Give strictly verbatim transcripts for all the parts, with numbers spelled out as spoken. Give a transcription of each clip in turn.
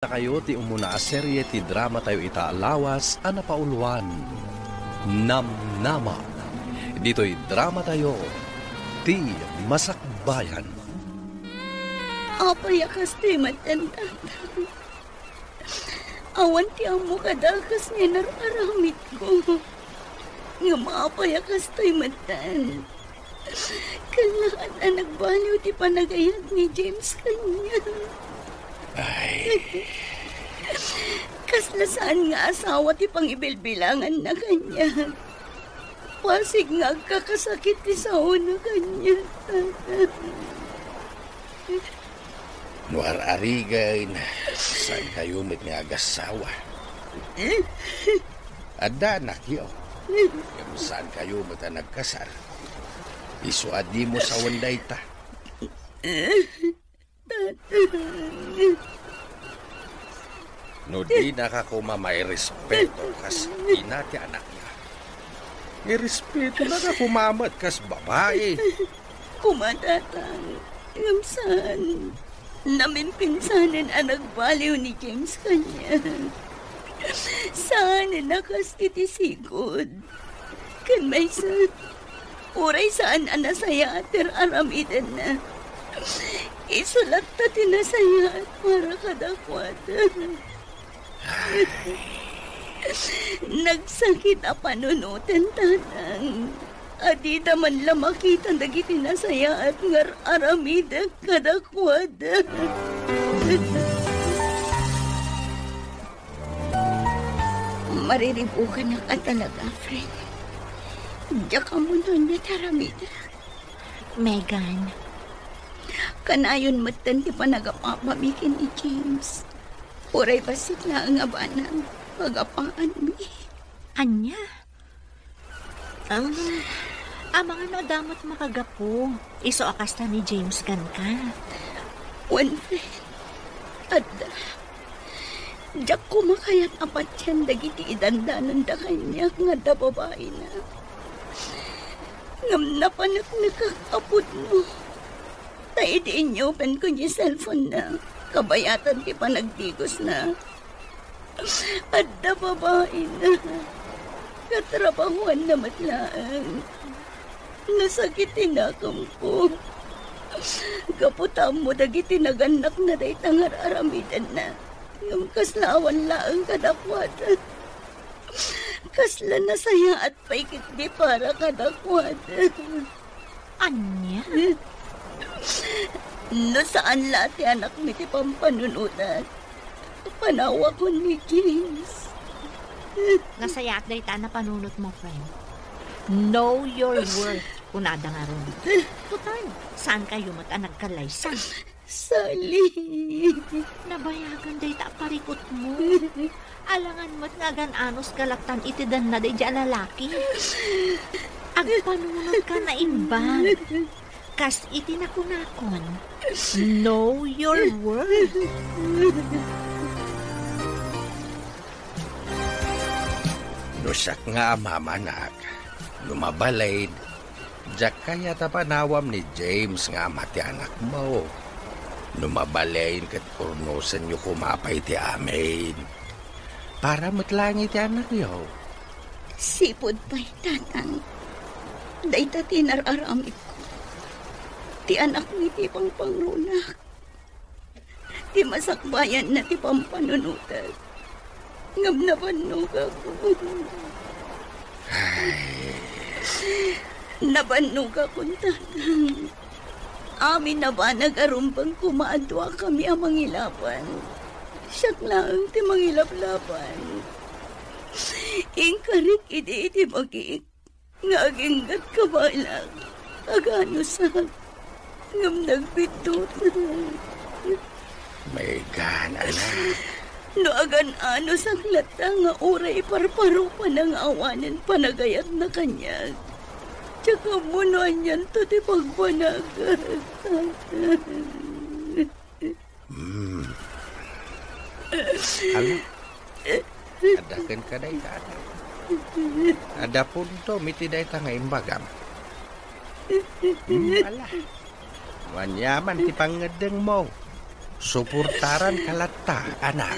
Kayo ti umuna a serie ti drama tayo ita a lawas a napauluan, Namnama. Ditoy drama tayo, ti Masakbayan. Apay a kastoy met, Tatang? Awan ti ammo kadakes nga inar-aramidko. Ngem apay a kastoy metten? Kallaat a nagbaliw ti panagayat ni James kaniak. Ay. Kasla saan nga asawa ti pangibilbilanganna kaniak. Pasig nga agkakasakit ti saona kaniak. No ar-arigen, saankayo met nga agassawa. Adda anakyo. Ngem saankayo met a nagkasar. Isu a dimo sawen dayta. No dinaka koma mairespeto kas ina ti anakna, irespetonaka koma met kas babai. Koma, Tatang, ngem saan. Namimpinsanen a nagbaliw ni James kaniak. Saanen a kas iti sigud. Ken maysa, uray saan a nasayaat ti ar-aramidenna, isu latta ti nasayaat para kadakuada. Nagsakit a panunoten, Tatang, a dida man la makita dagiti nasayaat nga ar-aramidek kadakuada. Mariribukanak a talaga, Fred. Diak ammo no ania ti aramidek. Megan, kanayon metten ti panagapapami ken ni James. Uray bassit laeng a banag, pagapaanmi. Ania? Um, amangan no adda met makagapu. Isu a kasta ni James kenka. Wen, Fred, adda. Diak koma kayat a patien dagiti idandananda kaniak nga adda babaina. Ngem napaneknekak a pudno. Ta idi inyupenko ni cellphone-na, kabayatan ti panagdigosna, adda babaina. Katrabahuanna met laeng. Nasakit ti nakemko. Gapu ta ammo dagiti nagannakna dayta nga ar-aramidenna. Ngem kasla awan laeng kadakuada. Kasla nasayaat pay ketdi para kadakuada. Ania? No saan la ti anakmi ti pampanunotak, panawakon ni James. Nasayaat dayta a napanunotmo, friend. Know your worth, kunada ngarud. Total, saankayo met a nagkallaysa. Sally. Nabayagan dayta a parikutmo. Alangan met nga agan-anos ka lattan iti danna daydiay a lalaki. Agpanunotka naimbag. Kas iti nakunakon, know your worth. No siak nga ama, anak, no mabalin, diak kayat a panawam ni James nga ama ti anakmo. No mabalin ket urnosenyo koma pay ti amin. Para met laeng iti anakyo. Sipud pay, Tatang. Dayta ti inar-aramidko. Ti anakmi ti pangpangrunak. Ti masakbayanna ti pampanunotak. Ngem nabannogakon. Ay. Nabannogakon, Tatang. Amin a banag a rumbeng koma a duakami a mangilaban. Siak laeng ti mangilablaban. Inkarik idi iti bagik nga aginggatka balak, aganosak, ngem nagbiddutna. Megan, anak. No agan-anosak latta nga uray parparupana nga awanen panagayatna kaniak, diak ammo no anianto ti pagbanagak. Hmm. Ala, adda kenka dayta, anak. Adda puntom iti dayta nga imbagam. Hmm, ala. Aniaman ti pangngeddengmo. Suportaranka latta, anak.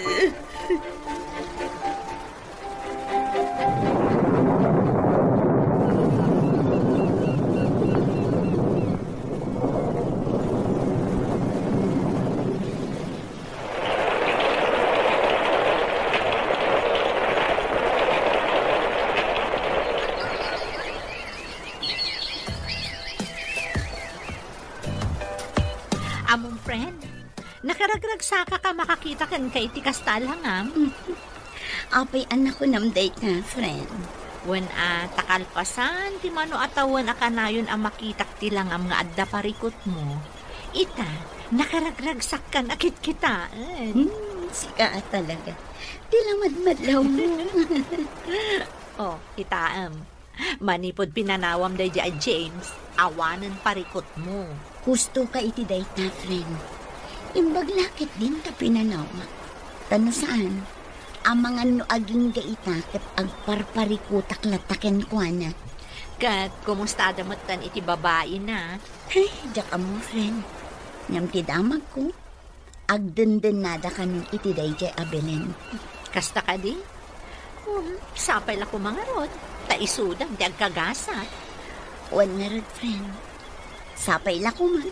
Among friend, nakaragragsakak a makakita kenka iti kasta a langam. Apay a nakunam dayta, friend? Wen a, ta kalpasan ti mano a tawen a kanayon a makitak ti langam nga adda parikutmo. Ita, nakaragragsakkan a kitkitaen. Hmm, sika a talaga. Ti lamadmadlawmo. Oh, kitaem. Manipud pinanawam daydiay a James, awanen parikutmo. Hustoka iti dayta, friend. Imbag la ketdin ta pinanawak. Ta no saan, amangan no agingga ita ket agparparikutak latta kenkuana. Ket kumusta da metten iti babaina? Ay, diak ammo, friend. Ngem ti damagko, agdendennada kanon iti daydiay a Belen. Kasta kadi? Hmm, sapay la koma ngarud, ta isuda ti agkagasat. Wen ngarud, friend. Sapay la koma,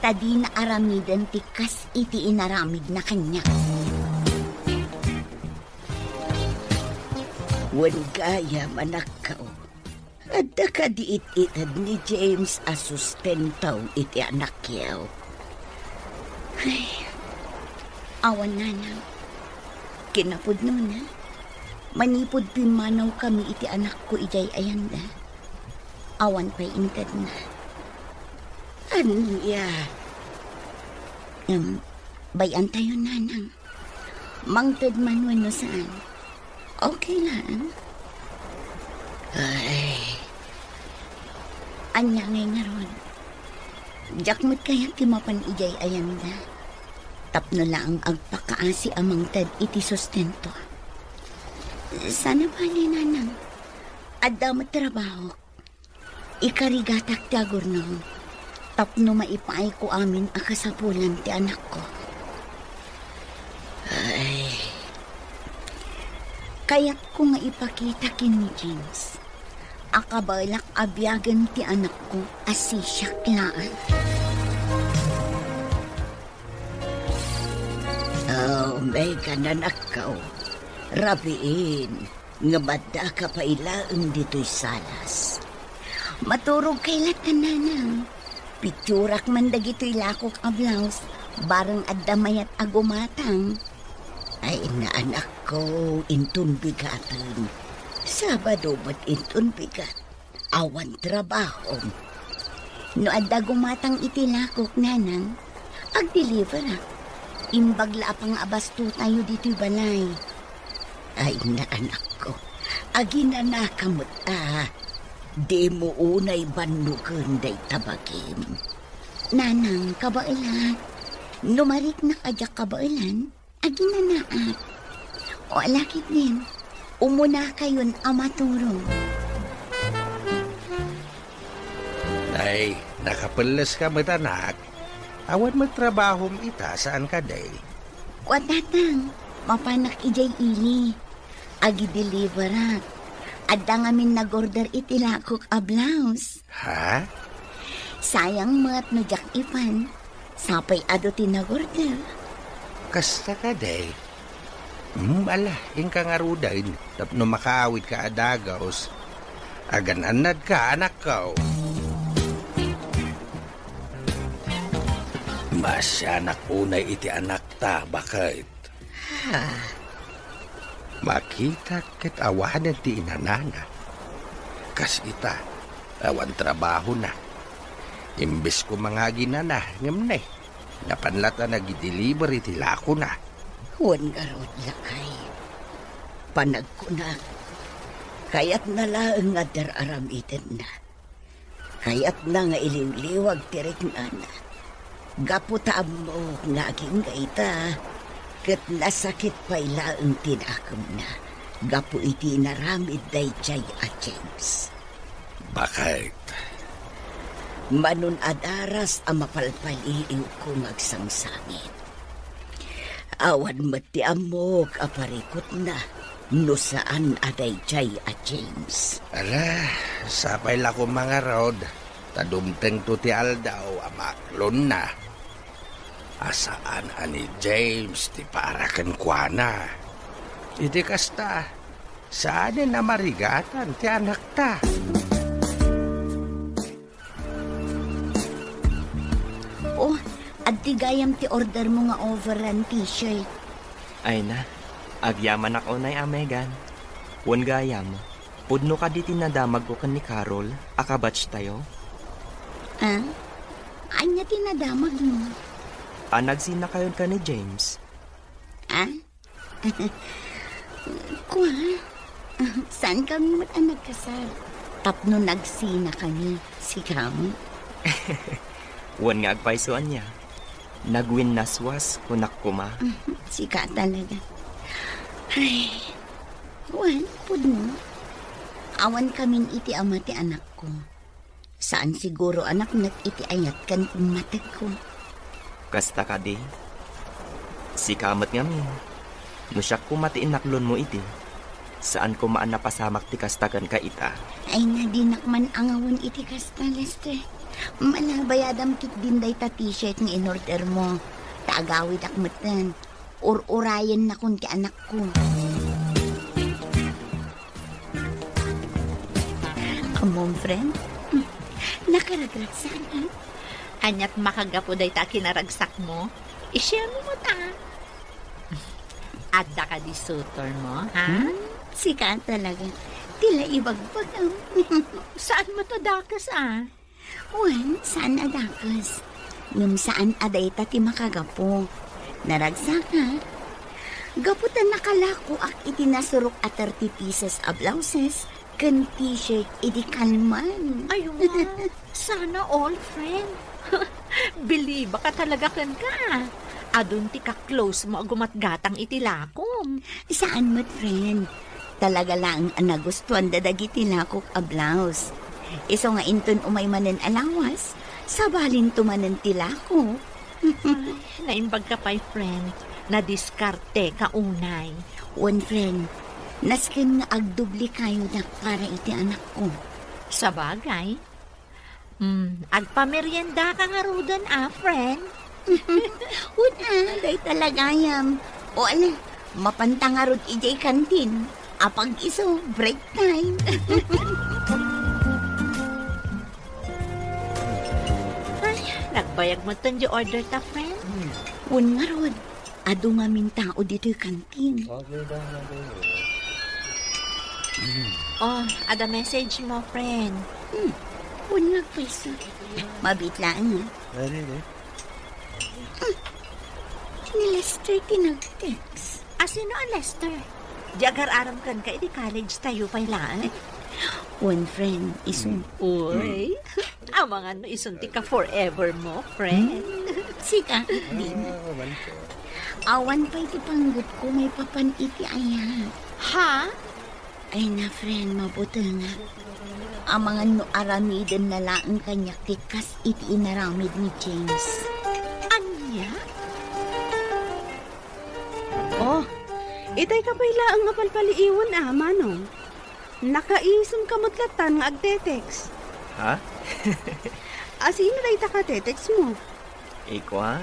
ta dina aramiden ti kas iti inaramidna kaniak. Wen gayam, anakko. Adda kadi it-ited ni James a sustento iti anakyo? Ay, awan, nanang. Kinapudnona, manipud pimmanawkami iti anakko idiay ayanda, awan pay intedna. Ania? Em, bay-antayon, nanang. Mangted man wenno saan. Okay lang. Ay. Ania ngay ngarud? Diak met kayat ti mapan idiay ayanda. Tapno laeng agpakaasi a mangted iti sustento. Saan a bale, nanang. Adda met trabahok. Ikarigatak ti agurnong tapno maipaayko amin a kasapulan ti anakko. Ay. Kayatko nga ipakita ken ni James a kabaelak a biagen ti anakko a sisiak laeng. Oh, Megan, anakko. Rabiin. Ngem addaka pay laeng ditoy salas. Maturogkay latta, nanang. Pitsurak man dagitoy lakok a blouse, bareng adda mayat a gumatang. Ay, naanakko, inton bigaten. Sabado met inton bigat. Awan trabahom. No adda gumatang iti lakok, nanang, agdeliverak. Imbag la a pangabastotayo ditoy balay. Ay, naanakko, aginanaka met a. Dimo unay bannogen dayta bagim. Nanang, kabaelak. No mariknak a diak kabaelan, aginanaak. O, ala ketdin, umunakayon a maturog. Ay, nakapelleska met, anak. Awan met trabahom ita, saan kadi? Kua, tatang, mapanak idiay ili. Agideliverak. Adda ngamin nagorder iti lakok a blouse. Ha? Sayang met no diak ipan. Sapay adu ti nagorder. Kasta kadi? Hmm, ala, inka ngaruden tapno makaawidka a dagus. Agan-annadka, anakko. Maasianak unay iti anakta, baket. Ha? Makitak ket awanen ti inanana. Kas ita, awan trabahona. Imbes koma nga aginana, ngem ne, napan latta nagideliver iti lakona. Wen ngarud, lakay. Panagkunak, kayatna laeng nga dar-aramidenna. Kayatna nga iliwliwag ti riknana. Gapu ta ammok nga agingga ita, ket nasakit pay laeng ti nakemna gapu iti inaramid daydiay a James. Baket. Manon a daras a mapalpaliiwko nga agsangsangit. Awan met ti ammok a parikutna no saan a daydiay a James. Ala, sapay la koma ngarud ta dumtengto ti aldaw a maaklonna a saan a ni James ti para kenkuana. Iti kasta, saanen a marigatan ti anakta. Oh, adda gayam ti order mo nga overall t-shirt. Ay na, agyamanak unay a, Megan. Wen gayam, pudno kadi ti nadamagko ken ni Carol a kabatch tayo? Ah? Ania ti nadamagmo? A, nagsina kayon ken ni James. Ah? Kua, saan kami met a nagkasar tapno nagsina kami, sika met? Wen nga agpayso ania, nagwinnaswas, kunak koma. Sika talaga. Ay, wen, pudno. Awan kamin iti ama ti anakko. Saan siguro a napnek iti ayat ken pammategko. Kasta kadi? Sika met ngamin. No siak koma ti inaklonmo idi, saan koma a napasamak ti kasta kenka ita. Ay na, dinak man angawen iti kasta, Lester. Manabayadam ketdin dayta t-shirt nga in-order mo. Ta agawidak metten. Ur-urayennakon ti anakko. Ammom, friend? Nakaragragsak, ha? Aniat makagapu dayta a kinaragsakmo? I-share mo met, a. Adda kadi suitor mo, ha? Hmm? Sika talaga. Ti la ibagbagam. Saan met a dakes, a? Wen, saan a dakes. Ngem saan a dayta ti makagapu. Naragsakak. Gapu ta nakalakoak iti nasurok a thirty pieces a blouses ken t-shirt idi kalman. Ay, wow. Sana all, friend. Believe-ak talaga kenka. Adun ti ka-close mo a gumatgatang iti lakom. Saan met, friend. Talaga laeng a nagustuanda dagiti lakok a blouse. Isu nga inton umay manen a lawas, sabalinto manen ti lakok. Ay, naimbagka pay, friend. Nadiskarteka unay. Wen, friend, nasken nga agdubli kayodak para iti anakko. Sabagay. Hmm, agpameriendaka ngaruden, a, friend? Wen, a, dayta la gayam. O, ala, mapanta ngarud idiay kantin. Apag-isu, break time. Ay, nagbayag metten ti order ta, friend. Wen ngarud, adu ngamin tao ditoy kantin. Oh, ada message mo, friend. Hmm. Wen nga, pwes. Mabiit laeng, a. Ni Lester ti nag-text. A, sino a Lester? Di agar-aram kenka idi college tayo pay laeng? Wen, friend, isu. Uy. Amangan no isun ti ka-forever mo, friend. Sika, di na. Awan pay ti panggepko maipapan iti ayat. Ha? Ay na, friend, mabutengak. Amangan no aramidenna laeng kaniak ti kas iti inaramid ni James. Ania? Oh, itay ka pay laeng a palpaliiwen, a, Manong. Nakaisem ka met latan nga agte-text. Ha? A, sino dayta ka-text mo? Ikua,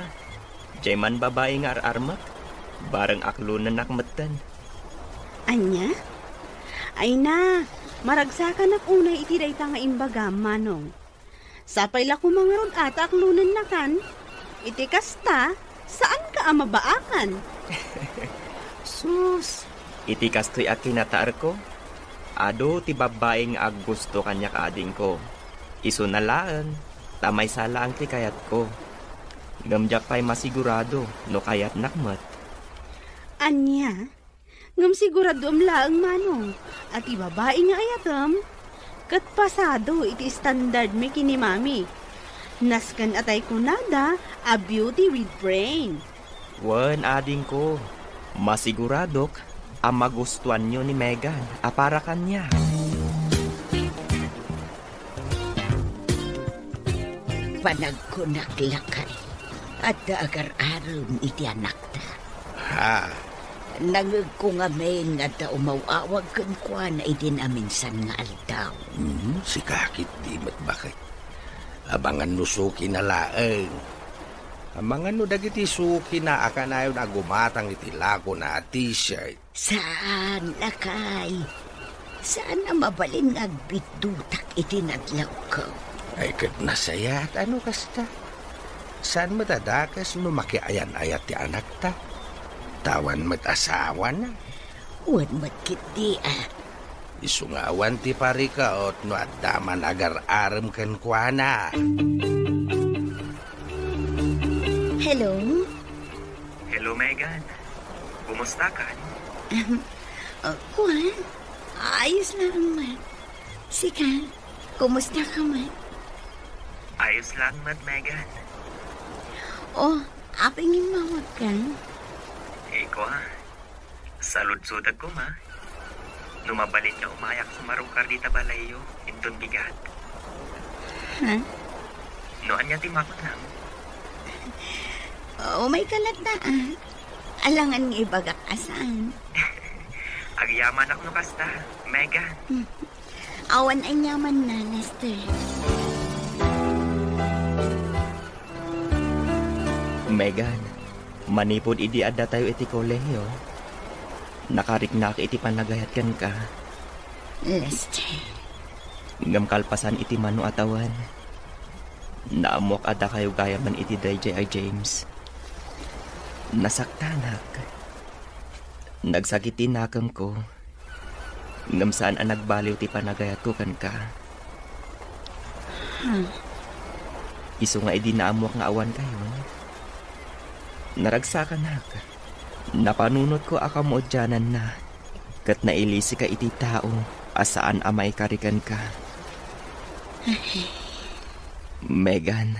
diay man babai nga ar-armek, bareng aklonennak metten. Ania? Ay na, maragsakanak unay iti dayta nga imbagam, Manong. Sapay la koma ngarud a ta aklonennakan. Iti kasta, saanka a mabaakan. Sus, iti kastoy a kinataerko, adu ti babbai nga aggusto kaniak a adingko. Isuna laeng, ta maysa laeng ti kayatko. Ngem diak pay masigurado no kayatnak met. Ania? Ngem siguradoem laeng, Manong, a ti babai nga ayatem ket pasado iti standard mi ken ni Mami. Nasken a tay kunada a beauty with brain. Wen, adingko, masiguradok a magustuanyo ni Megan a para kaniak. Panagkunak lakay, adda agar-arem iti anakta. Ah. Nangegko ngamin nga adda umaw-awag kenkuana idin a minsan nga aldaw. Hmm, sika ketdi met baket. Amangan no sukina laeng. Amangan no dagiti sukina a kanayon a gumatang iti lakona a t-shirt. Saan, lakay. Saan a mabalin nga agbiddutak iti nadlawko. Ay, ket nasayaat a no kasta. Saan met a dakes no makiayan-ayat ti anakta? Ta awan met asawana. Wen met ketdi a. Isu nga awan ti parikaot no adda man agar-arem kenkuana. Hello? Hello, Megan. Kumusta ka? Ahem. Ah, kuan? Ayos lang man. Sika, kumusta ka man? Ayos lang man, Megan. Oh, apay nga immawag ka? Iko, ah. Saludsodek koma. No mabalin nga umayak sumarukar dita balayyo, inton bigat. Ha? No ania ti makunam? Umay ka latta, ah. Alangan nga ibagak a saan. Agyamanak no kasta, Megan. Hmm. Awan aniamanna, Lester. Megan, manipud idi addatayo iti kolehiyo, nakariknak iti panagayat kenka. Lester. Ngem kalpasan iti mano a tawen, naammoak a dakayo gayamen iti daydiay a James. Nasaktanak. Nagsakit ti nakemko. Ngem saan a nagbaliw ti panagayatko kenka. Hmm. Isu nga idi naammoak nga awan kayon, naragsakanak. Napanunotko a kamaudiananna, ket nailisika iti tao a saan a maikari kenka. Megan,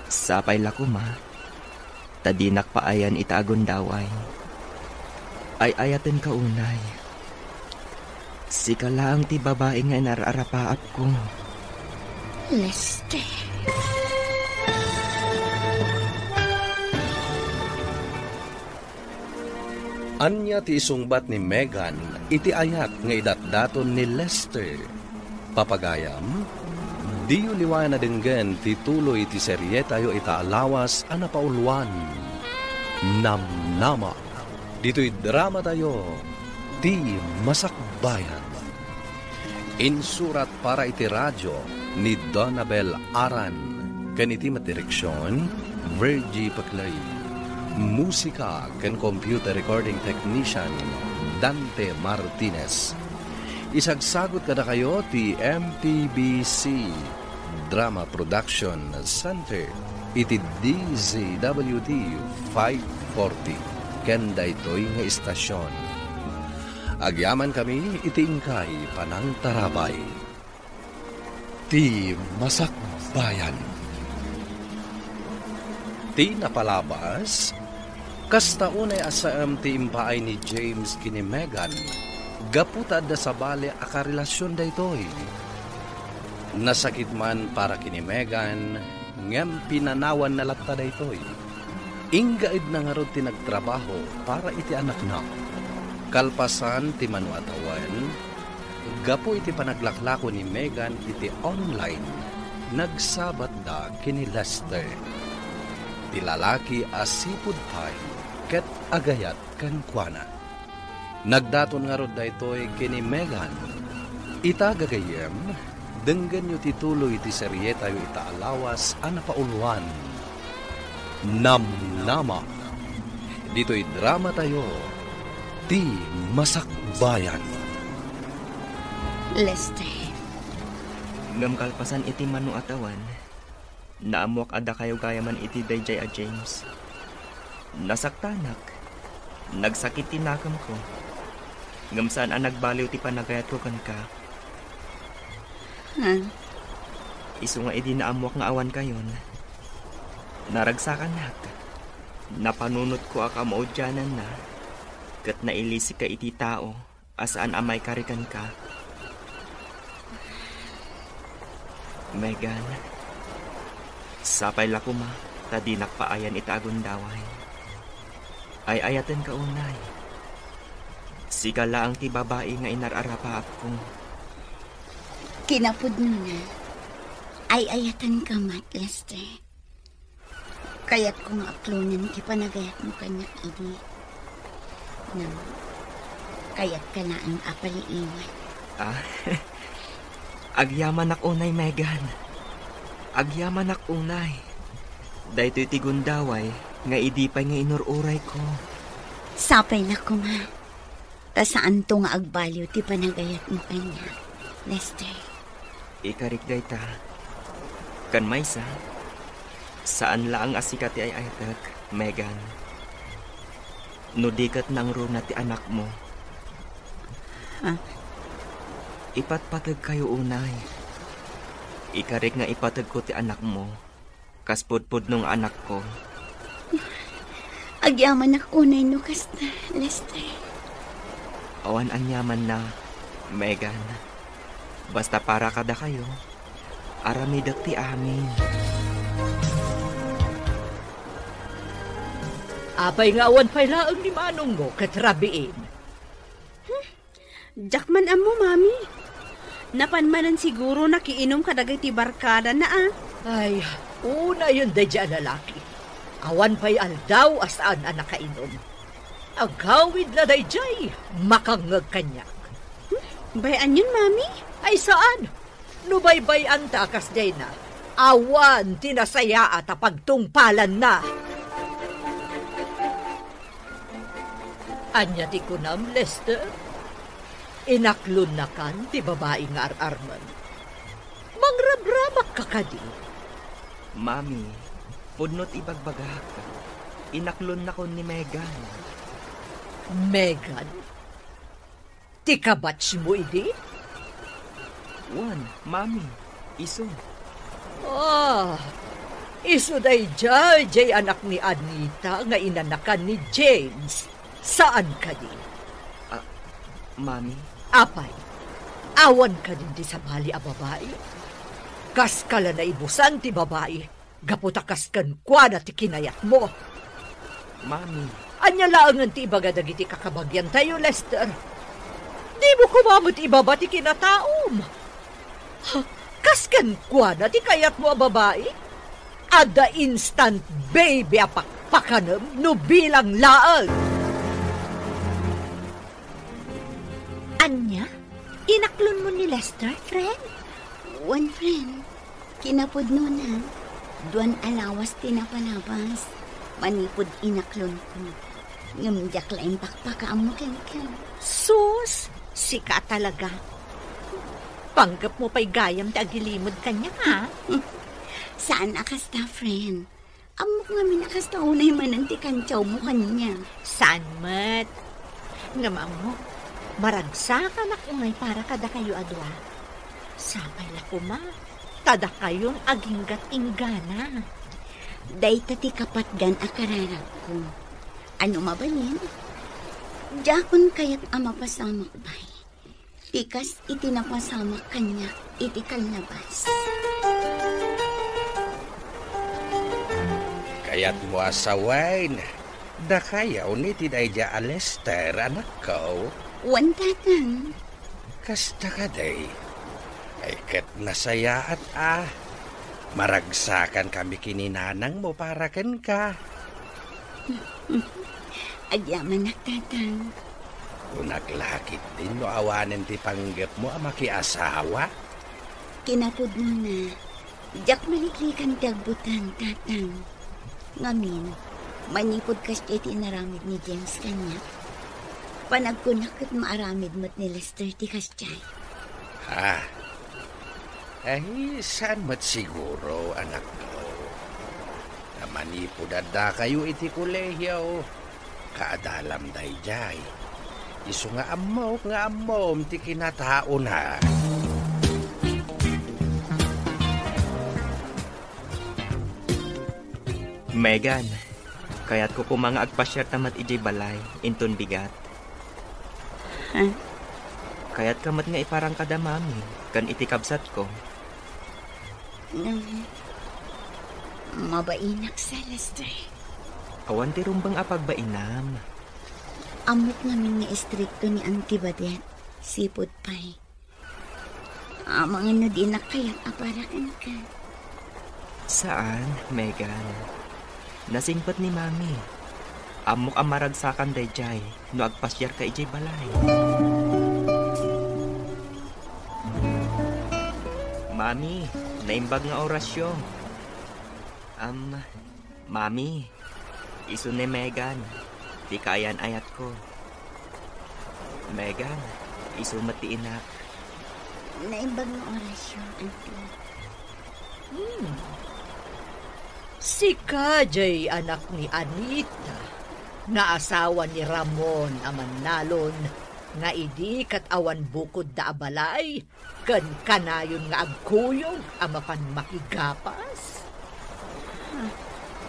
sapay la koma, ta dinak paayan ita a gundaway. Ay-ayatenka unay. Sika laeng ti babai nga inar-arapaapko. Lester. Ania ti isungbat ni Megan iti ayat nga idatdaton ni Lester? Papagayam, diyo liwayan a denggen ti tuloy ti serietayo ita a lawas a napauluan, Namnama. Ditoy dramatayo, Ti Masakbayan. Insurat para iti radio ni Donabel Aran, ken iti met direksion, Virgie Paclay. Musika ken computer recording technician, Dante Martinez. Isagsagut kadakayo ti M P B C Drama Production Center iti D Z W T five forty ken daytoy nga istasion. Agyamankami iti inkay panangtarabay. Ti Masakbayan. Ti napalabas, kasta unay a saan ti impaay ni James ken ni Megan gapu ta adda sabali a karelasion daytoy. Nasakit man para ken ni Megan, ngem pinanawanna latta daytoy. Inggaedna ngarud ti nagtrabaho para iti anakna. Kalpasan ti mano a tawen, gapu iti panaglaklako ni Megan iti online, nagsabatda ken ni Lester. Ti lalaki a sipud pay ket agayat kenkuana. Nagdaton ngarud daytoy ken ni Megan. Ita, gagayyem, denggenyo ti tuloy ti serietayo ita a lawas a napauluan, Namnama. Ditoy dramatayo, Ti Masakbayan. Lester. Ngem kalpasan iti mano a tawen, naammoak a dakayo gayamen iti daydiay a James. Nasaktanak. Nagsakit ti nakemko. Ngem saan a nagbaliw ti panagayatko kenka. Hmm. Isu nga idi naammoak nga awan kayon, naragsakanak. Napanunotko a kamaudiananna, ket nailisika iti tao a saan a maikari kenka. Megan, sapay la koma ta dinak paayan ita a gundaway. Ay-ayatenka unay. Sika laeng ti babai nga inar-arapaapko. Kinapudnona, ay-ayatenka met, Lester. Kayatko nga aklonen ti panagayatmo kaniak idi. Ngem, kayatka laeng a paliiwan. Ah, agyamanak unay, Megan. Agyamanak unay. Daytoy ti gundaway nga idi pay nga inur-urayko. Sapay la koma. Ta saanto nga agbaliw ti panagayatmo kaniak, Lester. Ikarik dayta. Ken maysa, saan laeng a sika ti ay-ayatek, Megan. No di ket nangruna ti anakmo. Ha? Ipatpategkayo unay. Ikarik nga ipategko ti anakmo. Kas pudpudno nga anakko. Agyamanak unay no kasta, Lester. Awan aniamanna, Megan. Basta para kadakayo, aramidek ti amin. Apay nga awan pay laeng ni manongmo ket rabiim? Hmm? Diak man ammo, Mami. Napan manen siguro nakiinum kadagiti barkadana, a. Ay, unayen daydiay a lalaki. Awan pay aldaw a saan a nakainum. Agawid la daydiay, makangngeg kaniak. Hmm? Bay-anyon, Mami? Ay, saan? No baybay-anta a kasdiayna, awan ti nasayaat a pagtungpalanna. Ania ti kunam, Lester? Inaklonnakan ti babai nga ar-armem? Mangrabrabakka kadi? Mami, pudno ti ibagbagak. Inaklonnakon ni Megan. Megan? Ti kabatsmo idi? Wen, Mami, isu. Ah, isu daydiay, diay anak ni Anita nga inanakan ni James. Saan kadi? Ah, Mami. Apay, awan kadin ti sabali a babai? Kaska la naibusan ti babai. Gapu ta kas kenkuana ti kinayatmo. Mami. Ania laengen ti ibaga dagiti kakabagiantayo, Lester? Dimo koma met ibaba ti kinataom. Ha, kas kenkuana ti kayatmo a babai? Adda instant baby a pakpakanem no bilang laeng. Ania? Inaklonmo ni Lester, friend? Wen, friend. Kinapudnona, duan a lawas ti napalabas manipud inaklonko. Ngem diak laeng pakpakaammo kenka. Sus, sika talaga. Panggepmo pay gayam ti agilimud kaniak, a? Saan a kasta, friend. Ammok ngamin a kasta unay manen ti kantiawmo kaniak. Saan met? Ngem ammok, maragsakanak unay para kadakayo a dua. Sapay la koma ta dakayon aginggat inggana. Dayta ti kapatgan a kararagko. Ano mabalin? Diakon kayat a mapasamak, bay. Ti kas iti napasamak kaniak iti kalnabas. Kayatmo a sawen, dakayo ni ti daydiay a Lester, anakko? Wen, tatang. Kasta kadi. Ay, ket nasayaat a. Maragsakankami ken ni nanangmo para kenka. Agyamanak, tatang. Kunak la ketdin no awanen ti panggepmo a makiasawa? Kinapudnona, diak maliklikan ti agbutang, tatang. Ngamin, manipud kasdiay ti inaramid ni James kaniak, panagkunak ket maaramid met ni Lester ti kasdiay. Ha? Ay, saan met siguro, anakko. Ta manipud addakayo iti kolehio, kaadalam daydiay. Isu nga ammok nga ammom ti kinataona. Megan, kayatko koma nga agpasiarta met idiay balay, inton bigat. Ha? Kayatka met nga iparang kada mami ken iti kabsatko. Mm. Mabainak sa, Lester. Awan ti rumbeng a pagbainam. Ammok ngamin nga istrikto ni Auntie Badet, sipud pay. Amangan no dinak kayat a para kenka. Saan, Megan. Nasingpet ni Mami. Ammok a maragsakan daydiay no agpasiarka idiay balay. Mami, naimbag nga orasyo. Am, Mami, isu ni Megan, ti kaayan-ayatko. Megan, isu met ti inak. Naimbag nga orasyo, Auntie. Hmm. Sika jay anak ni Anita, nga asawa ni Ramon a mannalon, nga idi ket awan bukodda a balay, ken kanayon nga agkuyog a mapan makigapas?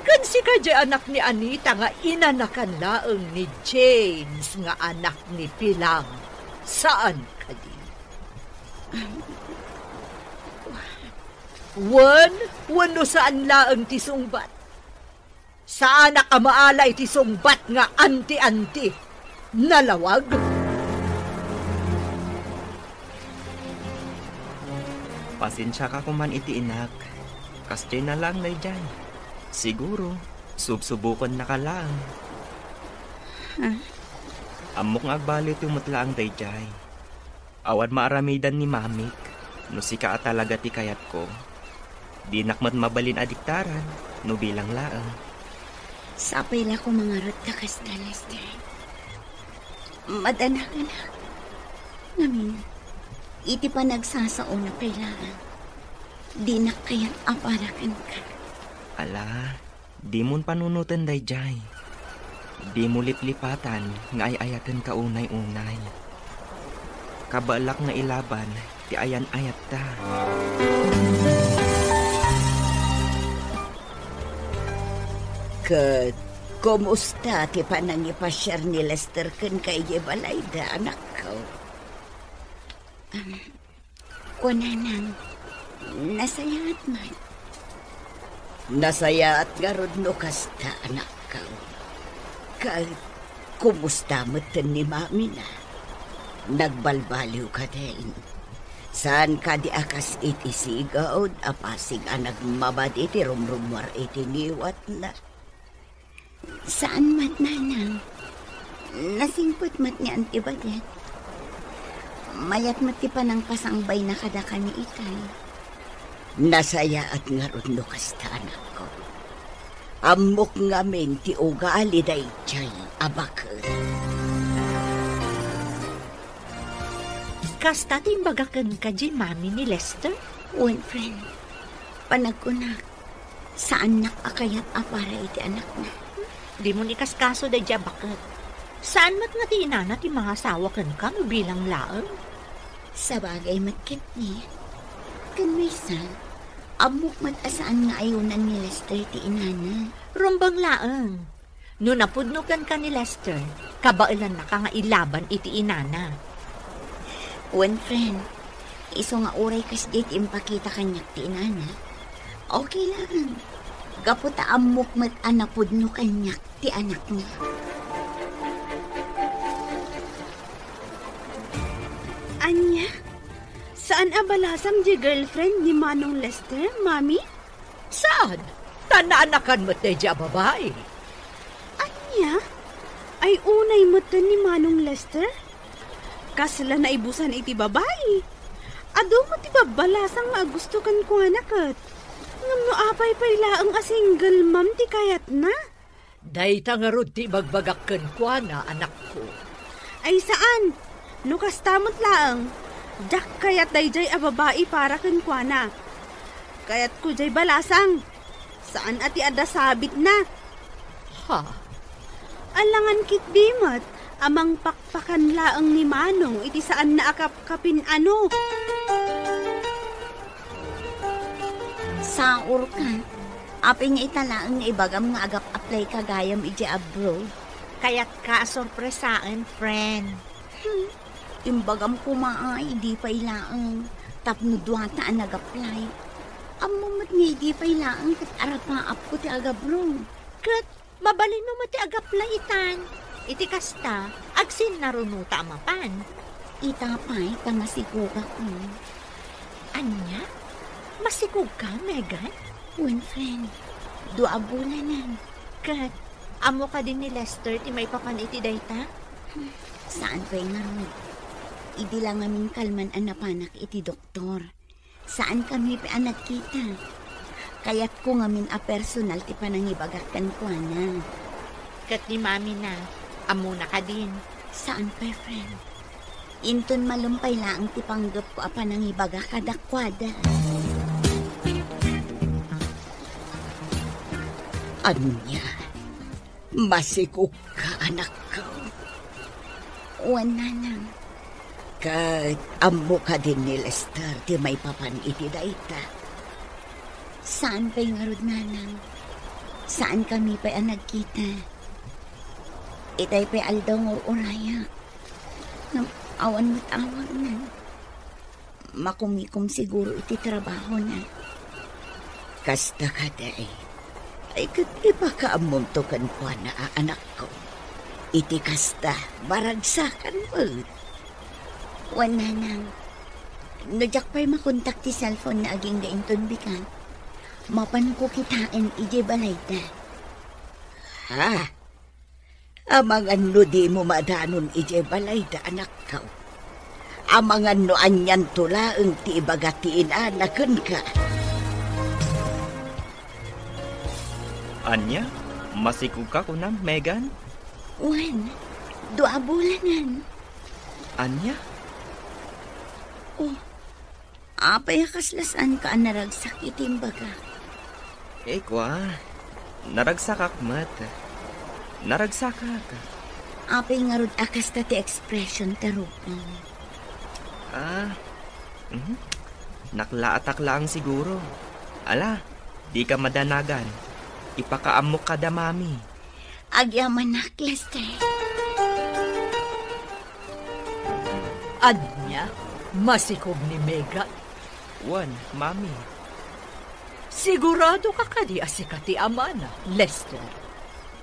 Ken sika jay anak ni Anita nga inanakan laeng ni James nga anak ni Pilang? Saan kadi? Wen, wenno saan laeng ti sungbat? Saanak a maala iti sungbat nga anti-anti. Nalawag? Pasensiaka koman iti inak. Kasdiay na laeng daydiay. Siguro, subsubokennaka laeng. Huh? Ammok nga agbaliwto met laeng daydiay. Awan maaramidan ni Mamik, no sika a talaga ti kayatko. Dinak met mabalin a diktaran, no bilang laeng. Sapay la koma ngarud ta kasta, Lester. Madanakan a. Ngamin, iti panagsasaona pay laeng, dinak kayat a para kenka. Ala, dimon panunoten daydiay. Dimo liplipatan nga ay-ayatenka unay-unay. Kabaelak nga ilaban ti ayan-ayatta. Ket kumusta ti panangipasiar ni Lester kenka idiay balayda, anakko? Am, Kunanang, nasayaat man. Nasayaat ngarud no kasta, anakko. Ket kumusta metten ni mamina? Nagbalbaliw kadin? Saan kadi a kas iti sigud a pasig a nagmabadi ti rumrummuar iti ngiwatna? Saan met, nanang. Nasingpet met ni Auntie Badet. Mayat met ti panangpasangbayna kadakami itay. Nasayaat ngarud no kasta, anakko. Ammok ngamin ti ugali daydiay a baket. Kasta ti imbaga kenka diay mami ni Lester? Wen, friend. Panagkunak, saannak a kayat a para iti anakna. Dimon ikaskaso daydiay a baket. Saan met nga ti inana ti mangasawa kenka no bilang laeng? Sabagay met ketdi. Ken maysa, ammok met a saan nga ayonan ni Lester ti inana. Rumbeng laeng. No napudno kenka ni Lester, kabaelannaka nga ilaban iti inana. Wen, friend, isu nga uray kasdiay ti impakita kaniak ti inana, okay laeng. Gapu ta ammok met a napudno kaniak ti anakna. Ania? Saan a balasang diay girlfriend ni Manong Lester, Mami? Saan? Ta naanakan met daydiay a babai. Ania? Ay unay metten ni Manong Lester? Kasla naibusan iti babai. Adu met ti babbalasang nga agusto kenkuana ket. Ngem no apay pay laeng a single mom ti kayatna? Dayta ngarud ti ibagbagak kenkuana, anakko. Ay saan! No kasta met laeng, diak kayat daydiay a babai para kenkuana. Kayatko diay balasang. Saan a ti adda sabitna. Ha? Alangan ketdi met a mangpakpakan laeng ni Manong iti saanna a kapkapin-ano. Saorka. Apay nga ita laeng nga ibagam nga agap-apply ka gayam idiay abroad? Kayatka a sorpresaen, friend. Hmm. Imbagam koma a idi pay laeng tapno duata a nag-apply. Ammom met nga idi pay laeng ket arapaapko ti agabroad. Ket Mabalinmo met ti agaplay itan. Iti kasta, agsinnarunota a mapan. Ita pay ta masigugak. Ania? Masigugka, Megan? Wen, friend. Dua a bulanen. Ket, ammo kadi ni Lester ti maipapan iti dayta? Saan pay ngarud. Idi la ngamin kalman a napanak iti doktor. Saankami pay a nagkita. Kayatko ngamin a personal ti panangibagak kenkuana. Ket ni mamina, ammona kadin? Saan pay, friend. Inton malem pay laeng ti panggepko a panangibagak kadakuada. Ania? Masigugka, anakko? Wen, nanang. Ket ammo kadin ni Lester ti maipapan iti dayta? Saan pay ngarud, nanang. Saankami pay a nagkita. Itay pay aldaw nga ur-urayak. Ngem awan met awagna. Makumikom siguro iti trabahona. Kasta kadi. Ay, ket ipakaammomto kenkuana a anakko. Iti kasta, maragsakan met. Wen, nanang. No diak pay makontak ti cellphone-na agingga inton bigat, mapanko kitaen idiay balayda. Ha? Amangan no dimo madanon idiay balayda, anakko. Amangan no anianto laeng ti ibaga ti inana kenka. Ania? Masigugka kunam, Megan? Wen, dua a bulanen. Ania? Oh, apay a kasla saanka a naragsak iti imbagak? Eh, kua, naragsakak met. Naragsakak. Apay ngarud a kasta ti expression ti rupam? Ah, mhm. Naklaatak laeng siguro. Ala, dika madanagan. Ipakaammok kada mami. Agyamanak, Lester. Ania? Masikog ni Megan? Wen, mami. Sigurado ka kadi a sika ti amana, Lester?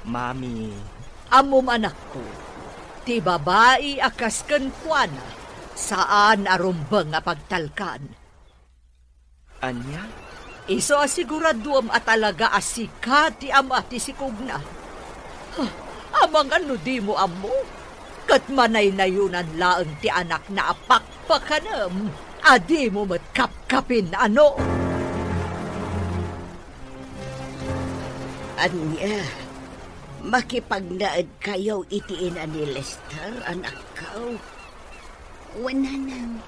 Mami. Ammom, anakko, ti babai a kas kenkuana, saan a rumbeng a pagtalkan. Ania? Isu a siguraduem a talaga a sika ti ama ti sikogna. Huh, amangan no dimo ammo, ket manaynayonan laeng ti anakna a pakpakanem a dimo met kapkapin, ano? Ania, makipagnaedkayo iti ina ni Lester, anakko? Wen, nanang,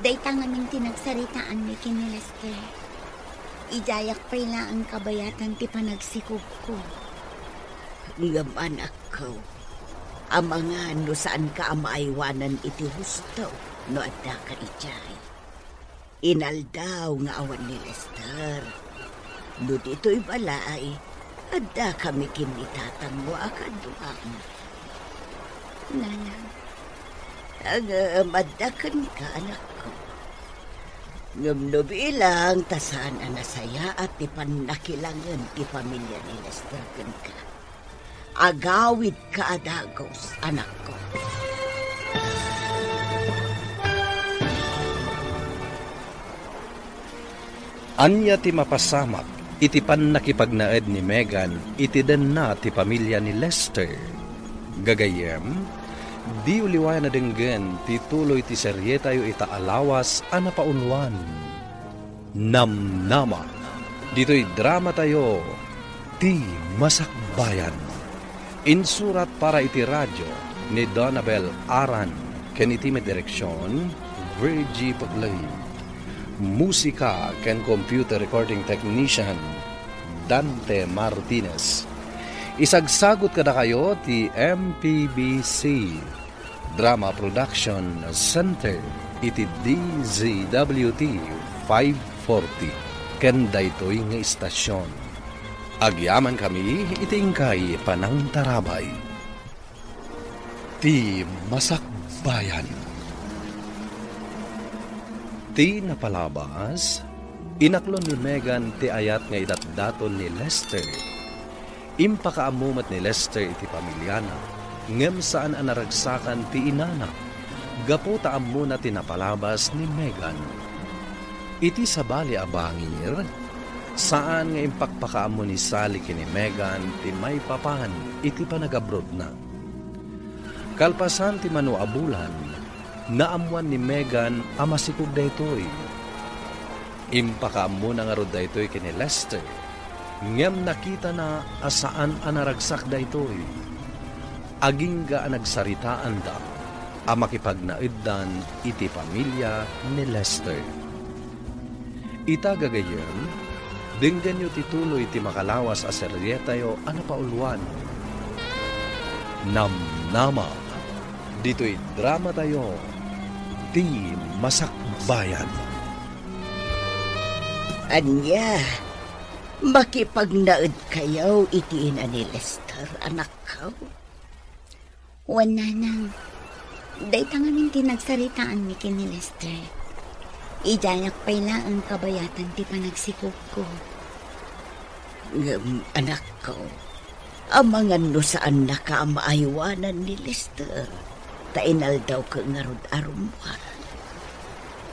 dayta ngamin ti nagsaritaanmi ken ni Lester. Idiayak pay laeng kabayatan ti panagsikogko. Ngem, anakko, amangan no saanka a maaywanan iti husto no addaka idiay. Inaldaw nga awan ni Lester. No ditoy balay, addakami ken ni tatangmo a kaduam. Nanang. Ngem adda kenka, anakko. Ngem no bilang ta saan a nasayaat ti pannakilangen ti pamilia ni Lester kenka, agawidka a dagus, anakko. Ania ti mapasamak iti pannakipagnaed ni Megan iti denna ti pamilia ni Lester? Gagayyem, diyo liwayan a denggen ti tuloy ti serietayo ita a lawas a napaunwan Namnama. Ditoy dramatayo, Ti Masakbayan. Insurat para iti radio ni Donabel Aran ken iti met direksion, Virgie Putlay. Musika ken computer recording technician, Dante Martinez. Isagsagut kadakayo ti M P B C Drama Production Center iti D Z W T five forty ken daytoy nga istasion. Agyamankami iti inkay panangtarabay. Ti Masakbayan. Ti napalabas, inaklon ni Megan ti ayat nga idatdaton ni Lester. Impakaammo met ni Lester iti pamiliana, ngem saan a naragsakan ti inana, gapu ta ammona ti napalabas ni Megan. Iti sabali a bangir, saan nga impakpakaammo ni Sally ken ni Megan ti maipapan iti panagabrodna. Kalpasan ti mano a bulan, naammoan ni Megan a masikog daytoy. Impakaammona ngarud daytoy ken ni Lester, ngem nakitana a saan a naragsak daytoy. Agingga a nagsaritaanda a makipagnaeddan iti pamilia ni Lester. Ita gagayyem, denggenyo ti tuloy ti makalawas a serietayo a napauluan, Namnama, ditoy dramatayo, Ti Masakbayan. Ania, makipagnaedkayo iti ina ni Lester, anakko? Wen, nanang, dayta ngamin ti nagsaritaanmi ken ni Lester. Idiayak pay laeng kabayatan ti panagsikogko. Ngem, anakko, amangan no saannaka a maaywanan ni Lester, ta inaldawko ngarud a rummuar.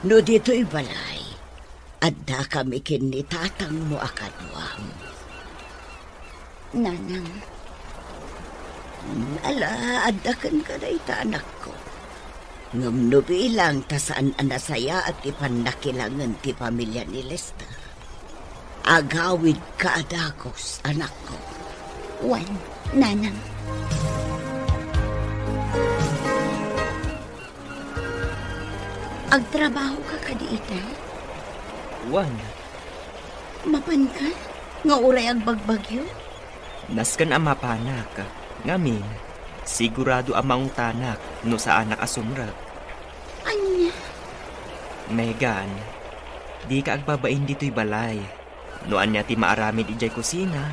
No ditoy balay, addakami ken ni tatangmo a kaduam. Nanang. Ala, adda kenka dayta, anakko. Ngem no bilang ta saan a nasayaat ti pannakilangen ti pamilia ni Lester, agawidka a dagus, anakko. Wen, nanang. Agtrabahoka kadi ita? Wen. Mapanka nga uray agbagbagyo? Nasken a mapanak, ngamin, sigurado a mangutanak no saanak a sumrek. Ania? Megan, dika agbabain ditoy balay. No ania ti maaramid idiay kusina,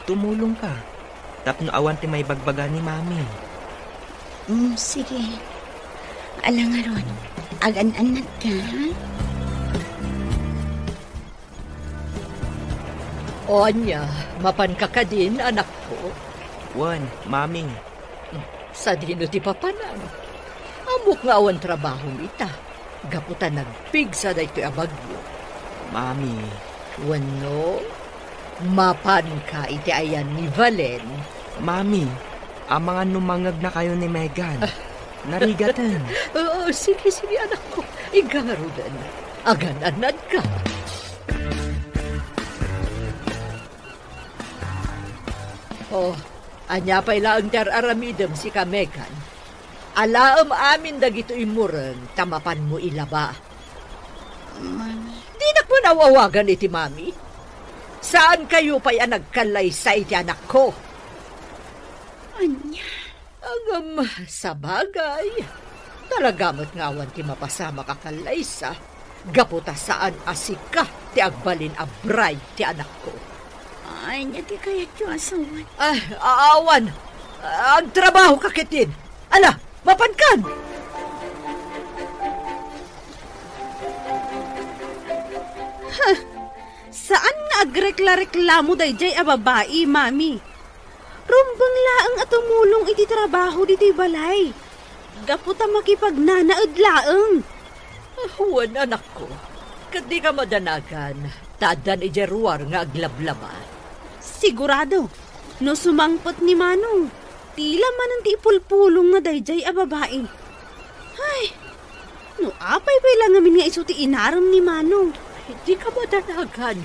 tumulongka tapno awan ti maibagbaga ni Mami. Mm, sige. Ala ngarud, agan-annadka, ha? O ania, mapanka kadin, anakko? Wen, Mami. Sadino ti papanam? Ammok nga awan trabahom ita, gapu ta nagpigsa daytoy a bagyo. Mami. Wenno, mapanka iti ayan ni Valen? Mami, amangan no mangegnakayo ni Megan. Narigaten. Oo, sige, sige, anakko. Igga ngaruden. Agan-annadka. Oh, ania pay laeng ti ar-aramidem, sika, Megan? Alaem amin dagitoy immureng ta mapanmo ilaba. Mami. Dinak man aw-awagan iti mami. Saankayo pay a nagkallaysa iti anakko. Ania? Ngem, sabagay, talaga met nga awan ti mapasamak a kallaysa, gapu ta saan a sika ti agbalin a bride ti anakko. Ania ti kayatyo a sawen? Ah, a-, awan. Agtrabahoka ketdin. Ala, mapankan! Huh, saan nga agrekla-reklamo daydiay a babai, Mami. Rumbeng laeng a tumulong iti trabaho ditoy balay, gapu ta makipagnanaed laeng. Ah, wen, anakko, ket dika madanagan ta addan idiay ruar nga aglablaba. Sigurado, no sumangpet ni Manong, tila manen ti ipulpulongna daydiay a babai. Ay, no apay pay la ngamin nga isu ti inarem ni Manong. Dika madanagan.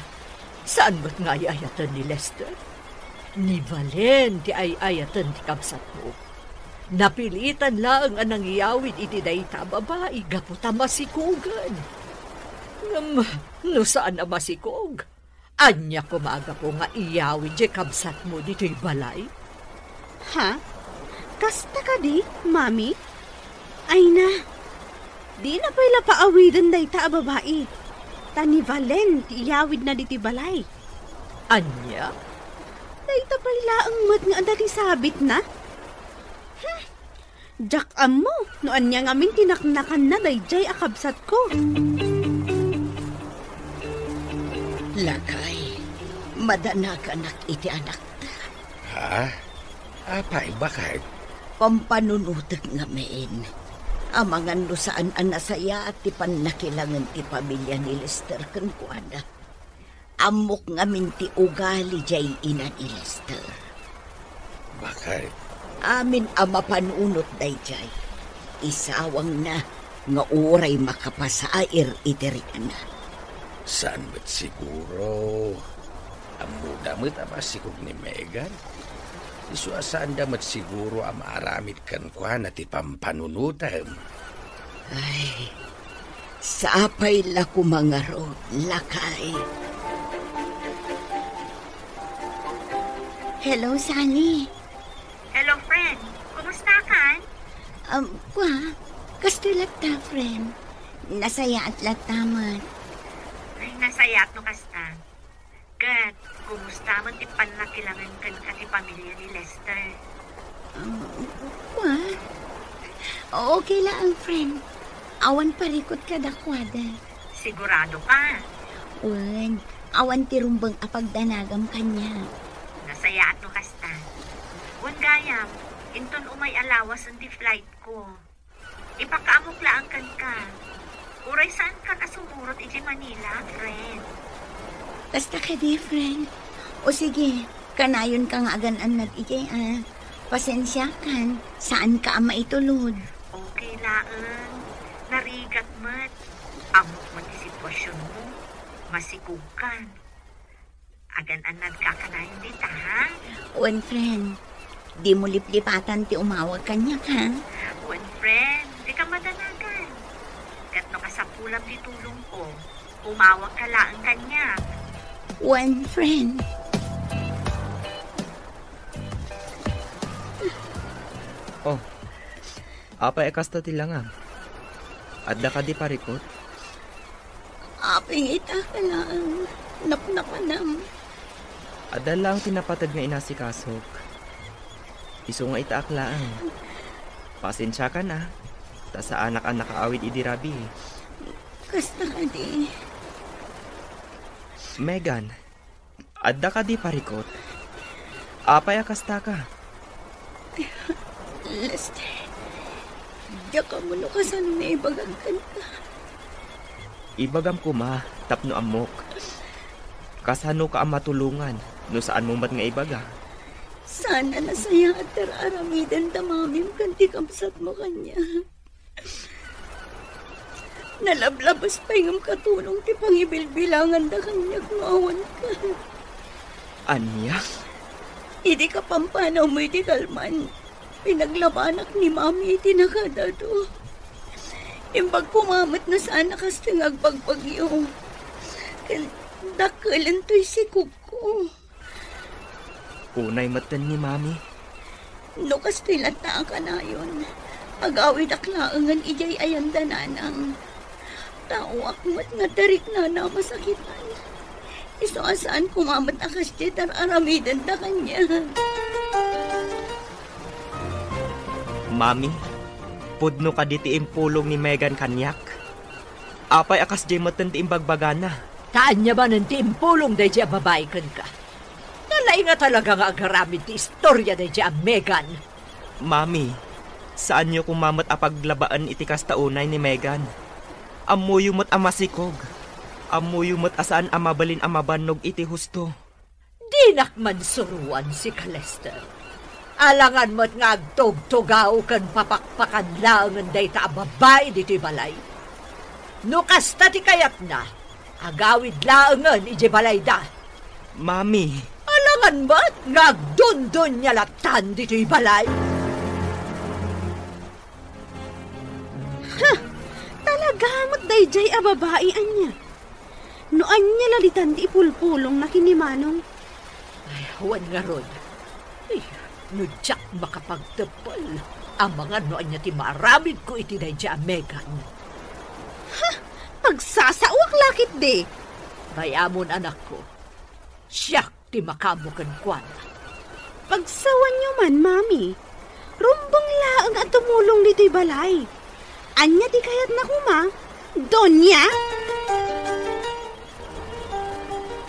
Saan met nga ay-ayaten ni Lester? Ni Valen ti ay-ayaten ti kabsatmo. Napilitan laeng a nangiyawid iti dayta a babai gapu ta masikogen. Ngem no saan a masikog, ania koma a gapu nga iyawid ti kabsatmo ditoy balay? Ha? Kasta kadi, Mami? Ay na, dina pay la paawiden dayta a babai, ta ni Valen ti iyawidna ditoy balay. Ania? Dayta pay laeng met nga adda ti sabitna? Hmm, diak ammo no ania ngamin ti naknakanna daydiay a kabsatko. Lakay, madanaganak iti anakta. Ah? Apay, bakay? Pampanunotek ngamin. Amangan no saan a nasayaat ti pannakilangen ti pamilia ni Lester kenkuana. Ammok ngamin ti ugali jay ina ni Lester. Bakay? Amin a mapanunot dayjay. Isawangna nga uray makapasair iti rikna. Saan met siguro? Ammoda met a masikog ni Megan? Isu a saanda met siguro a maaramid kenkuana ti pampanunotem. Ay, sapay la koma ngarud, lakay. Hello, Sally. Hello, friend. Kumusta kan? Um, kwa, kastoy latta, friend. Nasayaat latta met. Ay, nasayaat no kasta. Ket, kumusta met ti pannakilangen kenka ti pamilia ni Lester? Ah, kwa? Okay laeng, friend. Awan parikut kadakuada. Sigurado ka? Wen, awan ti rumbeng a pagdanagam kaniak. Nasayaat no kasta. Wen gayam, inton umay a lawasen ti flight ko. Ipakaamok laeng kenka. Uray saankan a sumurot idiay Manila, friend. Kasta kadi, friend. O sige, kanayonka nga agan-annad idiay, a. Pasensiakan, saanka a maitulod. Okay laeng. Narigat met. Ammok met ti sitwasionmo. Masikogkan. Agan-annadka kanayon dita, ha? Wen, friend. Dimo liplipatan ti umawag kaniak, ha? Wen, friend. Dika madanagan. Ket no kasapulam ti tulongko, umawagka laeng kaniak. Wen, friend. Oh, apay a kasta ti langam? Adda kadi parikut? Apay nga itaak laeng, napnapanam. Adda laeng ti napateg nga inasikasok. Isu nga itaak laeng. Pasensiakan a, ta saanak a nakaawid idi rabii. Kasta kadi. Megan, adda kadi parikut? Apay a kastaka? Lester, diak ammo no kasano nga ibagak kenka. Ibagam koma tapno ammok. Kasanoka a matulongan no saanmo met nga ibaga? Saan a nasayaat ti ar-aramidenda mamim ken ti kabsatmo kaniak. Nalablabas pay ngem katulong ti pangibilbilanganda kaniak no awanka. Ania? Idi kapampanawmo iti kalman, pinaglabanak ni Mami iti nakadado. Imbag koma met no saan a kastoy nga agbagbagyo. Ken dakkelento ti sikogko. Unay metten ni Mami. No kastoy latta a kanayon, agawidak laengen idiay ayanda nanang. Taoak met nga adda riknana a masakitan. Isu a saan koma met a kasdiay ti ar-aramidenda kaniak. Mami, pudno kadi ti impulong ni Megan kaniak? Apay a kasdiay metten ti imbagbagana? Ta ania manen ti impulong daydiay a babai kenka? Nalaing a talaga nga agaramid ti istoria daydiay a Megan. Mami, saanyo koma met a paglabaen iti kasta unay ni Megan. Ammoyo met a masikog. Ammoyo met a saan a mabalin a mabannog iti husto. Dinak man suroan sika, Lester. Alangan met nga agtugtugaw ken papakpakan laengen dayta a babai ditoy balay. No kasta ti kayatna, agawid laengen idiay balayda. Mami. Alangan met nga agdundunia lattan ditoy balay. Ha! Talaga met daydiay a babai ania? No ania la ditan ti ipulpulongna ken ni Manong? Ay, awan ngarud. Ay, no diak makapagteppel, amangan no ania ti maaramidko iti daydiay a Megan. Ha! Pagsasaoak la ketdi! Bay-amon, anakko. Siak ti makaammo kenkuana. Pagsawanyo man, Mami. Rumbeng laeng a tumulong ditoy balay. Ania ti kayatna koma? Doña?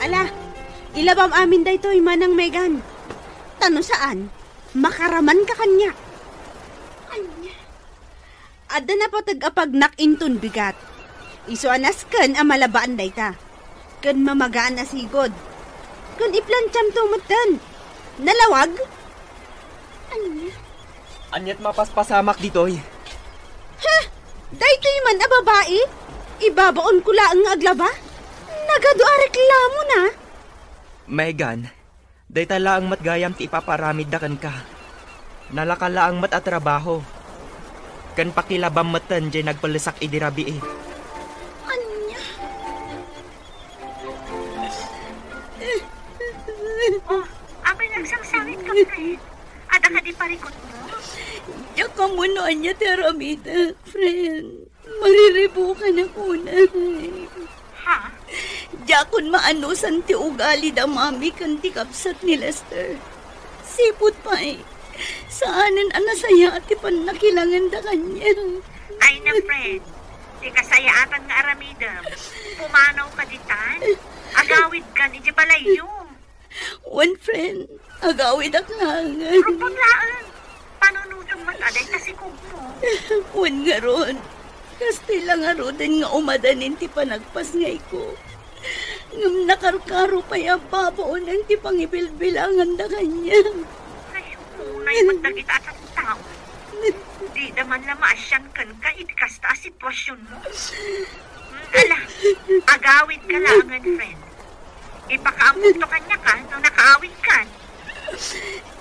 Ala, ilabam amin daytoy, Manang Megan. Ta no saan, makaramanka kaniak. Ania? Adda napateg a pagnak inton bigat. Isu a nasken a malabaan dayta. Ken mamagaan a sigud. Ken iplantiamto metten. Nalawag? Ania? Aniat mapaspasamak ditoy? Ha? Daytoy man a babai? Ibabaonko laeng nga aglaba? Nagadu a reklamona. Megan, dayta laeng met gayam ti ipaparamidda kenka. Nalaka laeng met a trabaho. Ken pakilabam metten diay nagpellesak idi rabii. Ania? Oh, apay nagsangsangit ka, friend? Adda kadi parikutmo? Diak ammo no ania ti aramidek, friend. Mariribukan ako, Nay. Ha? Diakon maanusan ti ugali da Mami ken ti kabsat ni Lester. Sipud pay, saanen a nasayaat ti pannakilanganda kaniak. Ay na, friend. Ti kasayaatan nga aramidem, pumanaw ka ditan. Agawidkan idiay balayyo. Wen, friend, agawidak laengen. Rupot laeng. Panunotem met a dayta sikogmo. Wen ngarud, kasta la ngaruden nga umadanin ti panagpasngayko. Ngem nakarkaro pay a babaonen ti pangibilbilanganda kaniak. Ay, unay met dagita a tattao. Dida man la maasian kenka iti kasta a situasionmo. Mm, ala, agawidka laengen, friend. Ipakaammokto kaniak no nakaawidkan.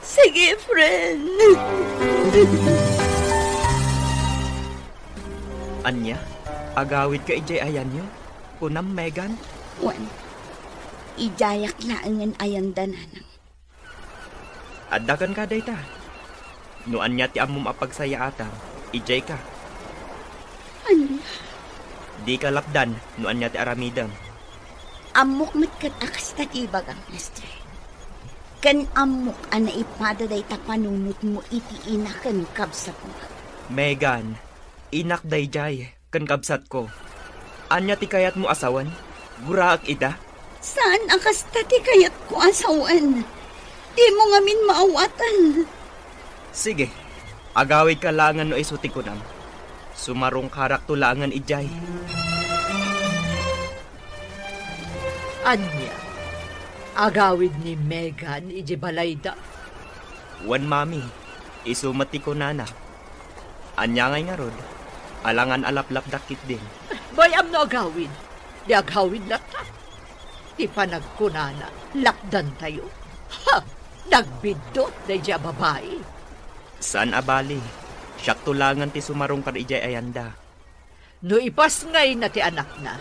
Sige, friend. Ania? Agawidka idiay ayanyo? Kunam, Megan? Wen, idiayak laengen ayanda, nanang. Adda kenka dayta. No ania ti ammom a pagsayaatam, idiayka. Ania? Dika lapdan no ania ti aramidem. Ammok met ket a kasta ti ibagam, Lester. Ken ammok a naipada dayta panunotmo iti ina ken kabsatna. Megan, inak daydiay ken kabsatko. Ania ti kayatmo a sawen? Guraek ida? Saan a kasta ti kayatko a sawen. Dimo ngamin maawatan. Sige, agawidka laengen no isu ti kunam. Sumarungkarakto laengen idiay. Ania? Agawid ni Megan idiay balayda? Wen, Mami, isu met ti kunana. Ania ngay ngarud, alangan a laplapdak ketdin. Bay-am no agawid. Di agawid latta. Ti panagkunana, lapdantayo. Ha! Nagbiddut daydiay a babai. Saan a bali. Siakto laengen ti sumarungkar idiay ayanda. No ipasngayna ti anakna,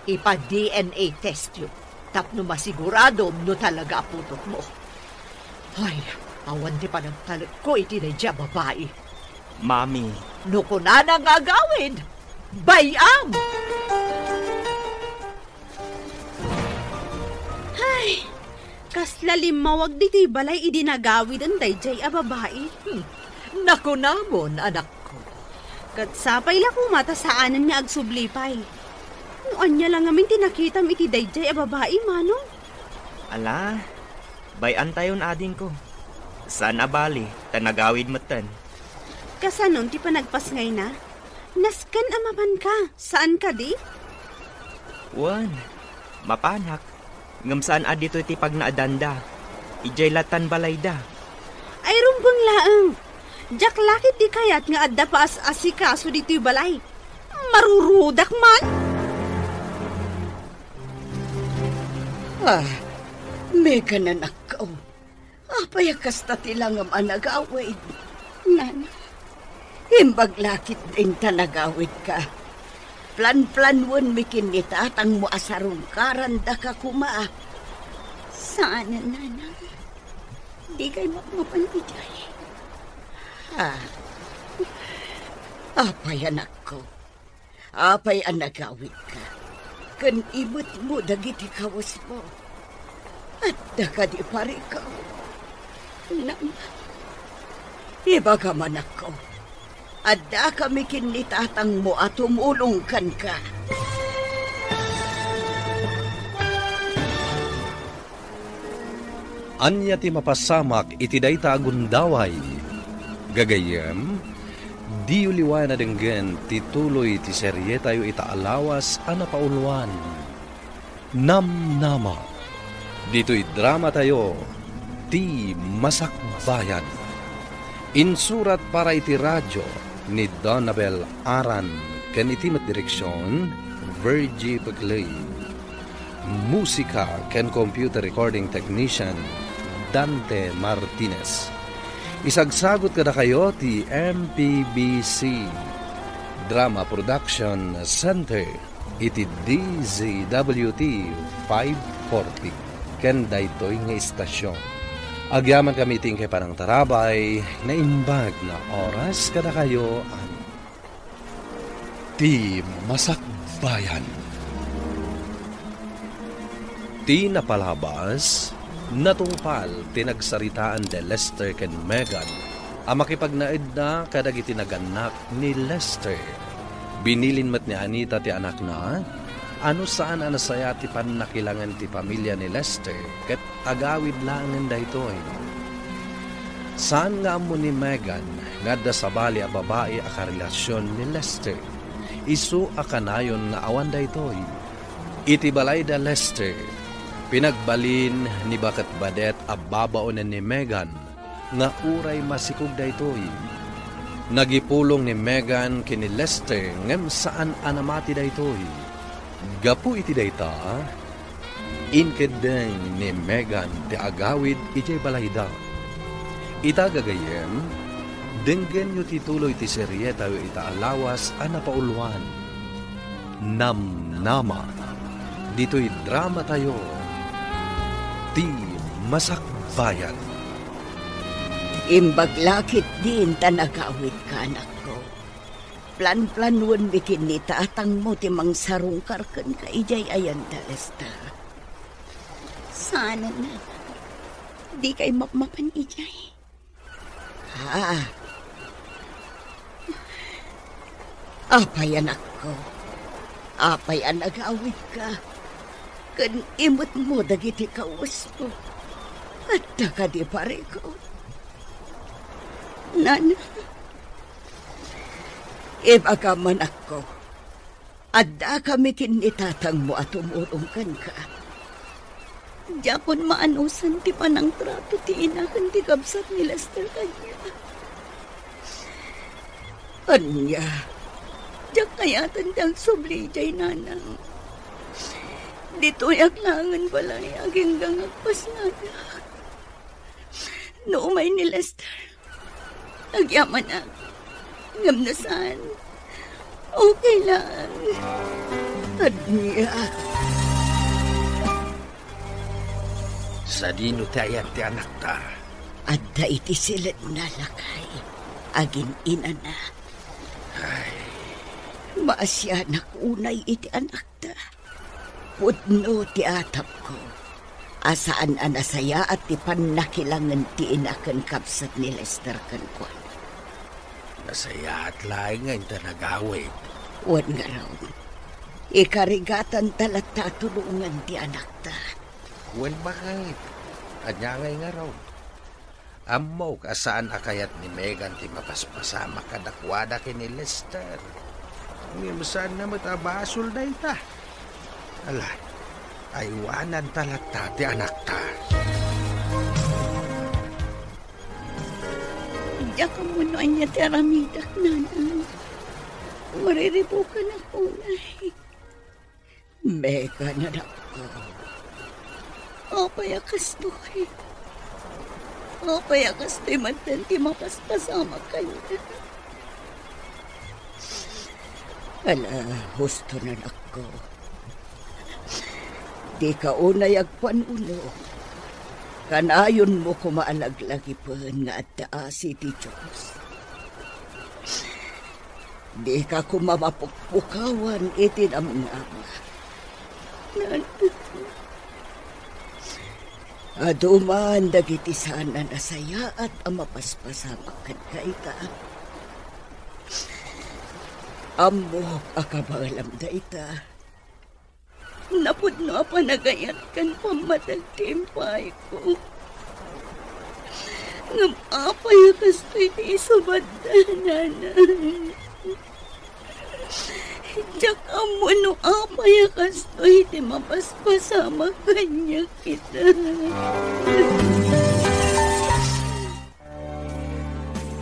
ipa-D N A testyo tapno masiguradom no talaga aputotmo. Ay, awan ti panagtalekko iti daydiay a babai. Mami. No kunana nga agawid, bay-am! Ay, kasla limmawag ditoy balay idi nagawiden daydiay a babai. Hmm. Nakunamon, anakko. Ket sapay la koma ta saanen nga agsubli pay. No ania la ngamin ti nakitam iti daydiay a babai, Manong? Ala, bay-antayon, adingko. Saan a bali, ta nagawid metten. Kasanon ti panagpasngayna? Nasken a mapanka, saan kadi? Wen, mapanak. Ngem saan a ditoy ti pagnaedanda. Idiay lattan balayda. Ay, rumbeng laeng. Diak la ketdi kayat nga adda paas-asikaso ditoy balay. Marurudak man. Ah, Megan, anakko. Apay a kasta ti langam a nagawid? Nana, imbag la ketdin ta nagawidka. Planplanwenmi ken ni tatangmo a sarungkarandaka koma. Saanen, nanang. Dikay mapmapan idiay. Ah, apay, anakko? Apay a nagawidka ken ibetmo dagiti kawesmo? Adda kadi parikaw? Nam, ibagam, anakko, addakami ken ni tatangmo a tumulong kenka. Ania ti mapasamak iti dayta a gundaway? Gagayyem, diyo liwayan a denggen ti tuloy ti serietayo ita a lawas a napauluan. Namnama. Ditoy dramatayo, Ti Masakbayan. Insurat para iti radyo ni Donabel Aran ken iti met direksion, Virgie Peclay. Musika ken computer recording technician, Dante Martinez. Isagsagut kadakayo ti M P B C Drama Production Center iti D Z W T five forty ken daytoy nga istasyon. Agyamankami iti inkay panangtarabay, naimbag nga oras kadakayo, Ti Masakbayan. Ti napalabas, natungpal ti nagsaritaan ni Lester ken Megan a makipagnaedda kadagiti nagannak ni Lester. Binilin met ni Anita ti anakna a no saan a nasayaat ti pannakilangen ti pamilia ni Lester ket agawid laengen daytoy. Saan nga ammo ni Megan nga adda sabali a babai a karelasion ni Lester. Isu a kanayon nga awan daytoy. Iti balayda Lester, pinagbalin ni Baketbadet a babaonen ni Megan nga uray masikog daytoy. Nagipulong ni Megan ken ni Lester ngem saan a namati daytoy. Gapu iti dayta, inkeddeng ni Megan ti agawid idiay balayda. Ita gagayyem, denggenyo ti tuloy ti serietayo ita a lawas a napauluan. Namnama. Ditoy dramatayo, Ti Masakbayan. Imbag la ketdin ta nagawidka, anakko. Planplanuenmi ken ni tatangmo ti mangsarungkar kenka idiay ayanda, Lester. Saanen, nanang. Dikay mapmapan idiay. Ah. Apay, anakko? Apay a nagawidka? Ken imetmo dagiti kawesmo? Adda kadi parikut? Nana, ibagam, anakko. Addakami ken ni tatangmo a tumulong kenka. Diakon maanusan ti panangtrato ti ina ken ti kabsat ni Lester kaniak. Ania, diak kayaten ti agsubli idiay, nanang. Ditoyak laengen balay agingga nga agpasngada. No umay ni Lester, agyamanak. Ngem no saan, okay lang. Ania? Sadino ti ayat ti anakta? Adda iti siledna, lakay. Agin-inana. Ay. Maasianak unay iti anakta. Pudno ti atapko a saan a nasayaat ti pannakilangen ti ina ken kabsat ni Lester kenkuana. Nasayaat laeng nga inta nagawid. Wen ngarud, ikarigatanta latta a tulongen ti anakta. Wen baket, ania ngay ngarud? Ammok a saan a kayat ni Megan ti mapaspasamak kadakuada ken ni Lester. Ngem saanna met a basol dayta. Ala, aywananta latta ti anakta. Diak ammo no ania ti aramidak, nanang. Mariribukanak unay. Megan, anakko. Apay a kastoy? Apay a kastoy met ti mapaspasamak kaniak? Ala, husto, anakko. Dika unay agpanuno. Kanayonmo koma a laglagipen nga adda asi ti Dios. Dika koma mapukpukawan iti namnama. Adu man dagiti saan a nasayaat a mapaspasamak kenka ita. Ammok a kabaelam dayta. Napudno a panagayat ken pammateg ti impayko. Ngem apay a kastoy ti isubadda, nanang? Diak ammo no apay a kastoy ti mapaspasamak kaniak ita.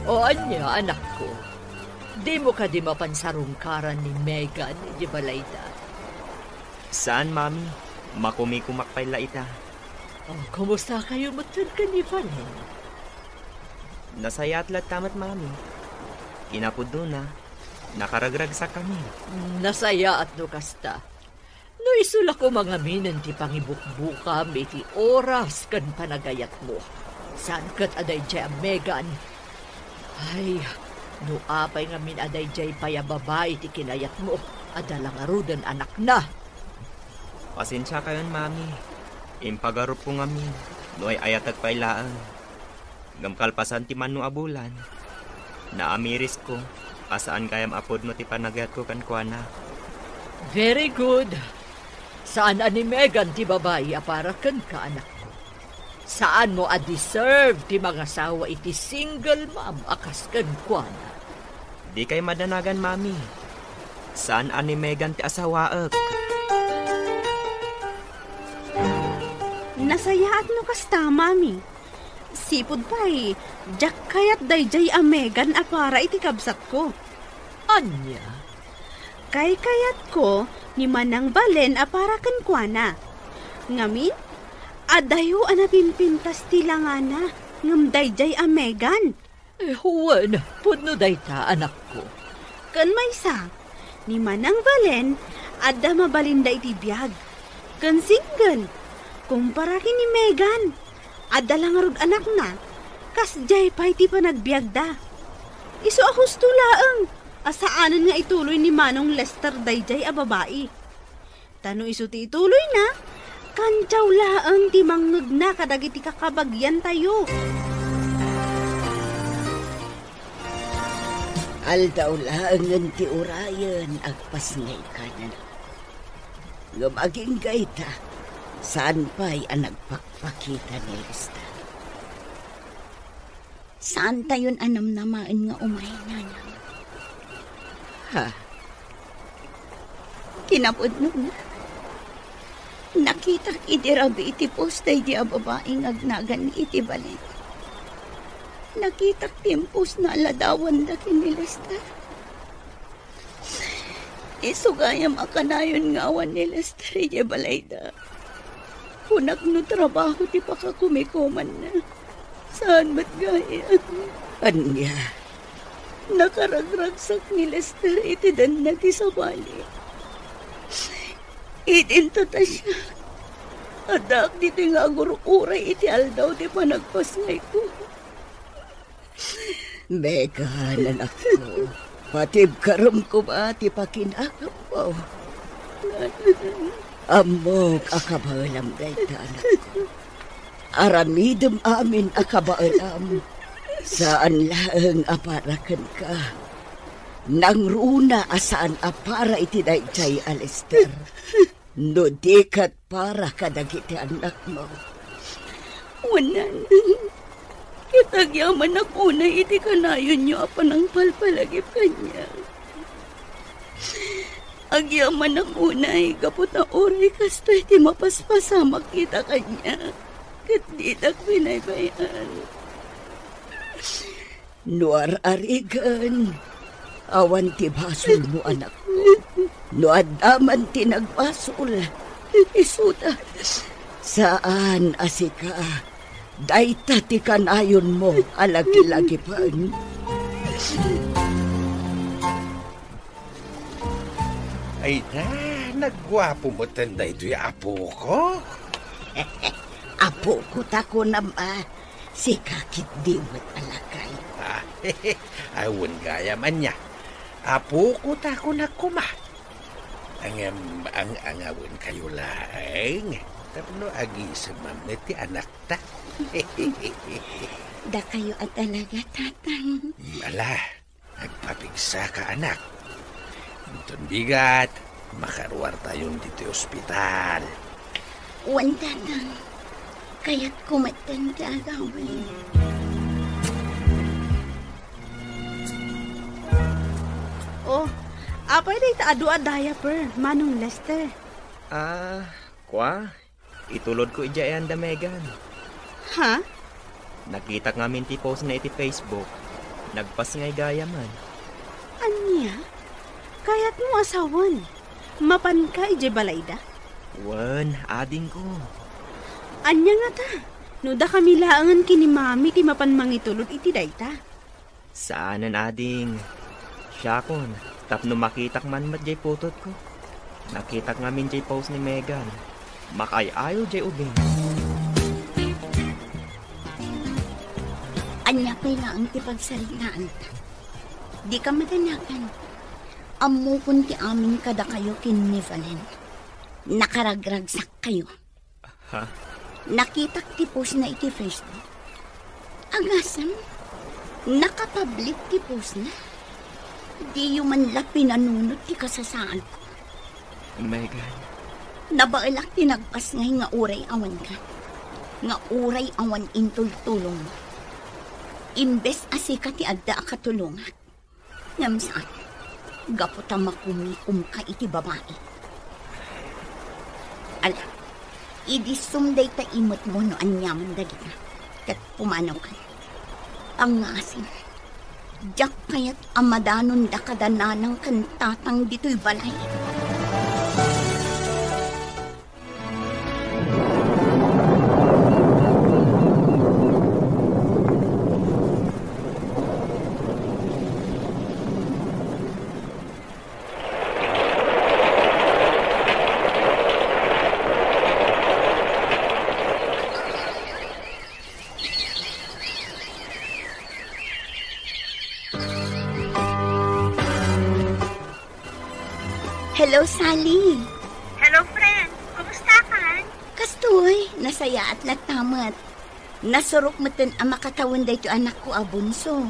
O ania, anakko? Dimo kadi mapan sarungkaran ni Megan idiay balayda? Saan, Mami. Makumikumak pay la ita. O, kumusta kayo metten ken ni Valen? Nasayaat latta met, Mami. Kinapudnona, nakaragragsakkami. Nasayaat no kasta. No isu la koma ngamin ti pangibukbukam iti oras ken panagayatmo, saan ket a daydiay a Megan. Ay, no apay ngamin a daydiay pay a babai ti kinayatmo, adda la ngaruden anakna. Pasensiakayon, Mami. Impagarupko ngamin no ay-ayatek pay laeng. Ngem kalpasan ti mano a bulan, naamirisko a saan gayam a pudno ti panagayatko kenkuana. Very good. Saan a ni Megan ti babai a para kenka, anakko. Saanmo a deserve ti mangasawa iti single mom a kas kenkuana. Dikay madanagan, Mami. Saan a ni Megan ti asawaek. Nasayaat no kasta, Mami. Sipud pay, diak kayat daydiay a Megan a para iti kabsatko. Ania? Kaykayatko ni Manang Valen a para kenkuana. Ngamin, adayo a napimpintas ti langana ngem daydiay a Megan. Eh, wen, pudno dayta, anakko. Ken maysa, ni Manang Valen, adda mabalinda iti biag. Ken single, kumpara ken ni Megan, adda la ngarud anakna, kasdiay pay ti panagbiagda. Isu a husto laeng a saanen nga ituloy ni Manong Lester daydiay a babai. Ta no isu ti ituloyna, kantiaw laeng ti mangngegna kadagiti kakabagiantayo. Aldaw laengen ti urayen, agpasngayka, nanang. Ngem agingga ita, saan pay a nagpakpakita ni Lester. Saantayon a namnamaen nga umay, nanang. Ha? Kinapudnona, nakitak idi rabii iti post daydi a babai nga agnagan iti balay. Nakitak ti impostna a ladawanda ken ni Lester. Isu gayam a kanayon nga awan ni Lester idiay balayda. Kunak no trabaho ti pakakumikumanna. Saan met gayam. Ania? Nakaragragsak ni Lester iti danna ti sabali. Idinto ta siak. Addaak ditoy nga agur-uray iti aldaw ti panagpasngayko. Megan, anakko, patibkarem koma ti pakinakemmo. Ammok a kabaelam dayta, anakko. Aramidem amin a kabaelam. Saan laeng a para kenka. Nangruna a saan a para iti daydiay a Lester. No di ket para kadagiti annakmo. Wen, nanang, ket agyamanak unay iti kanayonyo a panangpalpalagip kaniak. Agyamanak unay gapu ta uray kastoy ti mapaspasamak ita kaniak, ket didak binaybay-an. No ar-arigen, awan ti basolmo, anakko. No adda man ti nagbasol, isuda. Saan a sika, dayta ti kanayonmo a lagilagipen. Ay na, nagguapo metten daytoy a apoko. Apoko ta kunam a, sika ketdi met a lakay. Ah, awan gayam ania. Apoko ta kunak koma. Ngem ang-angawenkayo laeng tapno agisemam met ti anakta. Dakayo a talaga, Tatang. Ala, agpapigsaka, anak. Inton bigat, makaruartayon ditoy ospital. Wen, Tatang. Kayatko metten ti agawid. Oh, apay dayta adu a diaper, Manong Lester? Ah, kua? Itulodko idiay ayan da Megan. Ha? Nakitak ngamin ti post na iti Facebook. Nagpasngay gayamen. Ania? Kayatmo a sawen? Mapanka idiay balayda? Wen, adingko. Ania ngata? No dakami laengen ken ni Mami ti mapan mangitulod iti dayta. Saanen, ading. Siakon, tapno makitak man met diay putotko. Nakitak ngamin diay post ni Megan. Makaay-ayo diay ubing. Ania pay laeng ti pagsaritaanta? Dika madanagan. Ammokon ti amin kadakayo ken ni Valen. Nakaragragsakkayo. Ha? Nakitak ti post na iti Facebook. Agasem, nakapablik ti post na. Diyo man la pinanunot ti kasasaadko. Megan. Nabaelak ti nagpasngay nga uray awanka. Nga uray awan intultulongmo. Imbes a sika ti adda a katulongak. Ngem saan, gapu ta makumikomka iti babai. Ala, idisom dayta imetmo no aniaman dagita, ket pumanawkan. Pangngasim, diak kayat a madanonda kada nanang ken tatang ditoy balay. Hello, Sally. Hello, friend. Kumusta ka? Kastoy, nasayaat latta met. Nasurok metten a makatawen daytoy anakko a bunso.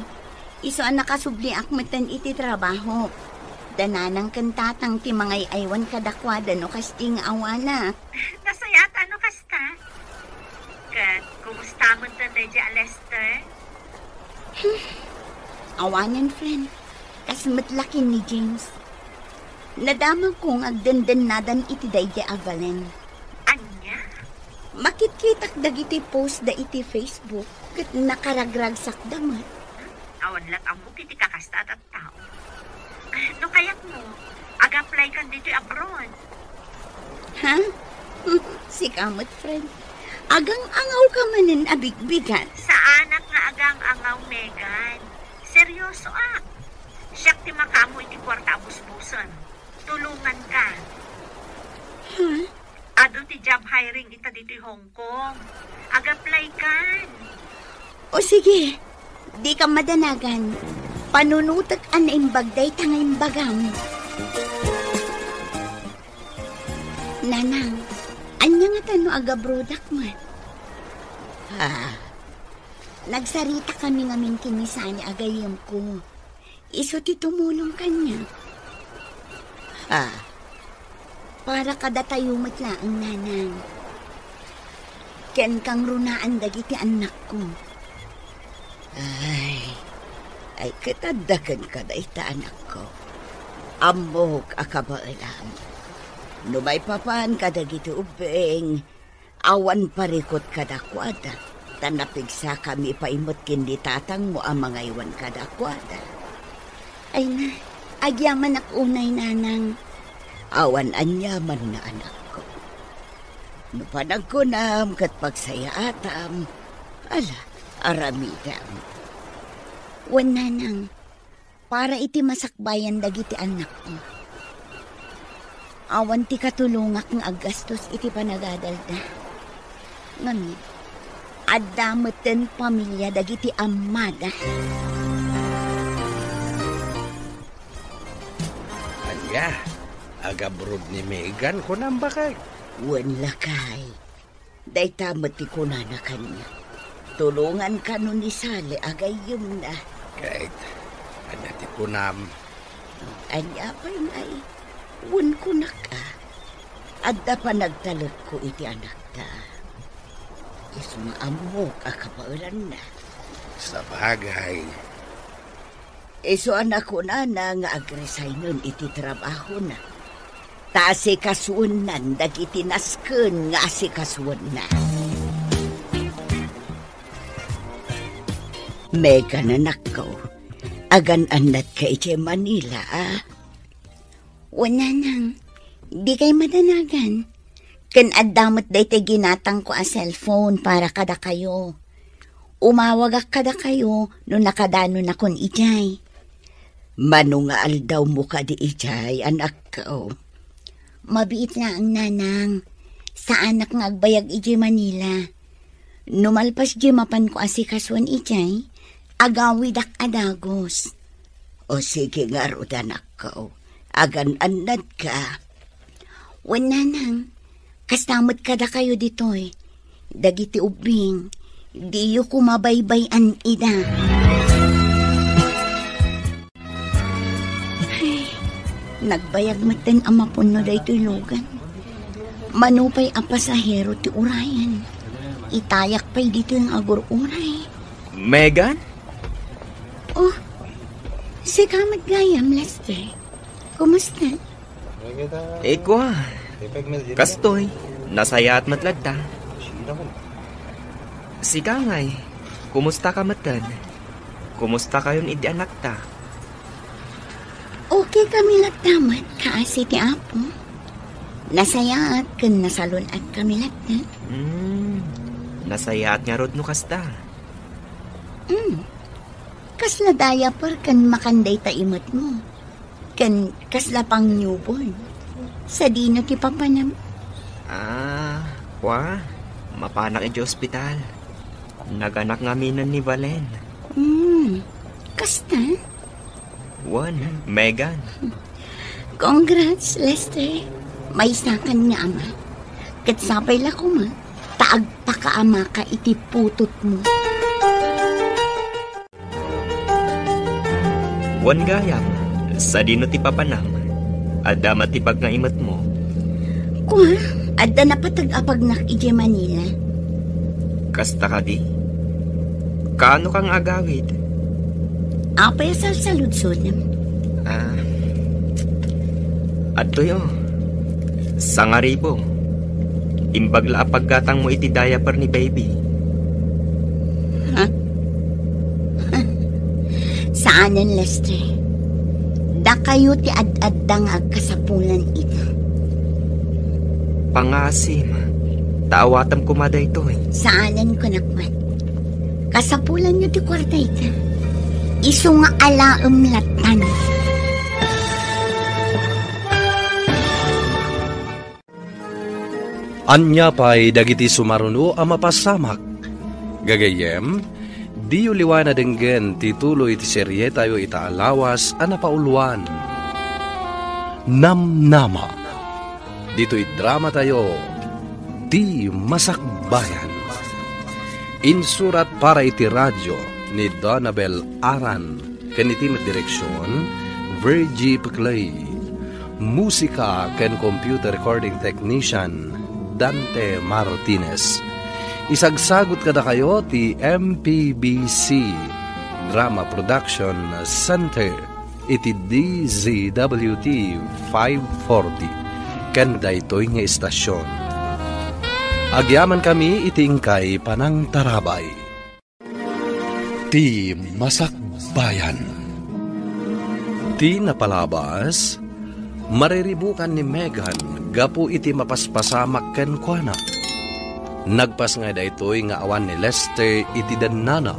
Isu a nakasubliak metten iti trabaho. Da nanang ken tatang ti mangay-aywan kadakuada no kasdi nga awanak. Nasayaat no kasta. Ket kumusta metten daydiay a Lester? Hmm. Awanen, friend. Kas met la ken ni James. Nadamagko nga agdendennadan iti daydiay a Valen. Ania? Makitkitak dagiti post da iti Facebook ket nakaragragsakda met. Hmm? Awan lat ammok iti kakasta a tattao. Ah, no kayatmo, ag-apply kan ditoy abroad. Ha? Sika met, friend. Agang-angaw ka manen a bigbigat. Saanak nga agang-angaw, Megan. Seryosoak. Siak ti makaammo iti kuarta a busbusen. Tulonganka. Ha? Adu ti job hiring ita ditoy Hong Kong. Ag-apply kan. O sige, dika madanagan. Panunotek a naimbag dayta nga imbagam. Nanang, ania ngata no agabrodak met? Ah, nagsaritakami ngamin ken ni Sally a gayyemko. Isu ti tumulong kaniak. Ah, para kadatayo met laeng, Nanang. Ken kangrunaan dagiti annakko. Ay, ay, ket adda kenka dayta, anakko. Ammok a kabaelam. No maipapan kadagiti ubbing, awan parikut kadakuada, ta napigsakami pay met ken ni tatangmo a mangaywan kadakuada. Ay na, agyamanak unay, Nanang. Awan aniamanna, anakko. No panagkunam ket pagsayaatam, ala, aramidem. Wen, Nanang, para iti masakbayan dagiti annakko. Awan ti katulongak nga aggastos iti panagadalda. Ngamin, adda metten pamilia dagiti ammada. Ania? Agabroad ni Megan, kunam, bakay? Wen, lakay. Dayta met ti kunana kaniak. Tulongan kano ni Sally a gayyemna. Ket, ania ti kunam? Ania pay ngay? Wen, kunak a. Adda panagtalekko iti anakta. Isu nga ammok a kabaelanna. Sabagay. Isu a nakunana nga agresignen iti trabahona. Ta asikasuennan dagiti nasken nga asikasuenna. Megan, anakko, agan-annatka idiay Manila, a? Wen, nanang, dikay madanagan. Ken adda met daytoy ginatangko a cellphone para kadakayo. Umawagak kadakayo no nakadanonakon idiay. Mano nga aldawmo kadi idiay, anakko? Mabiit laeng, nanang. Saanak nga agbayag idiay Manila. No malpas diay mapanko asikasuen idiay, agawidak a dagus. O sige ngarud, anakko. Agan-annadka. Wen, nanang, kasta met kadakayo ditoy. Dagiti ubbing, diyo koma baybay-an ida. Ay, nagbayag metten a mapunno daytoy lugan. Mano pay a pasahero ti urayen, itayak pay ditoy nga agur-uray. Megan? Oh, sika met gayam, Lester. Kumusta? Ikwa, kastoy, nasayaat met latta. Sika ngay, kumusta ka metten? Kumusta kayon idi anakta? Okay kami latta met, kaasi ti Apo. Nasayaat ken nasalun-at kami latta. Hmm, nasayaat ngarud no kasta. Hmm. Kasla diaper ken makan dayta imetmo. Ken kasla pang newborn. Sadino ti papanam? Ah, kwa, mapanak iti ospital. Naganak ngaminen ni Valen. Hmm, kasta? Wen, Megan. Congrats, Lester. Maysakan nga ama. Ket sapay la koma, ta agpakaamaka iti putotmo. Wen gayam, sadino ti papanam? Adda matibag nga imetmo? Kua, adda napateg a pagnak idiay Manila. Kasta kadi? Kaano ka nga agawid? Apay a salsaludsodem? Ah, adtoy, oh. Sangaribo. Imbag la a paggatangmo iti diaper ni baby. Ha? Saanen, Lester. Dakayo ti ad-adda nga agkasapulan ita. Pangasim, ta awatem koma daytoy. Saanen, kunak met. Kasapulanyo ti kuarta ita. Isu nga alaem lattan. Ania pay dagiti sumaruno a mapasamak? Gagayyem, diyo liwa a denggen ti tuloy ti serietayo ita a lawas a napauluan, Namnama. Ditoy dramatayo, Ti Masakbayan. Insurat para iti radio ni Donabel Aran. Ken iti met direksion, Virgie Peclay. Musika ken computer recording technician, Dante Martinez. Isagsagut kadakayo ti M P B C Drama Production Center iti D Z W T five forty ken daytoy nga istasion. Agyamankami iti inkay panangtarabay. Ti Masakbayan. Ti napalabas, mariribukan ni Megan gapu iti mapaspasamak kenkuana. Nagpas nga daytoy nga awan ni Lester iti dennana.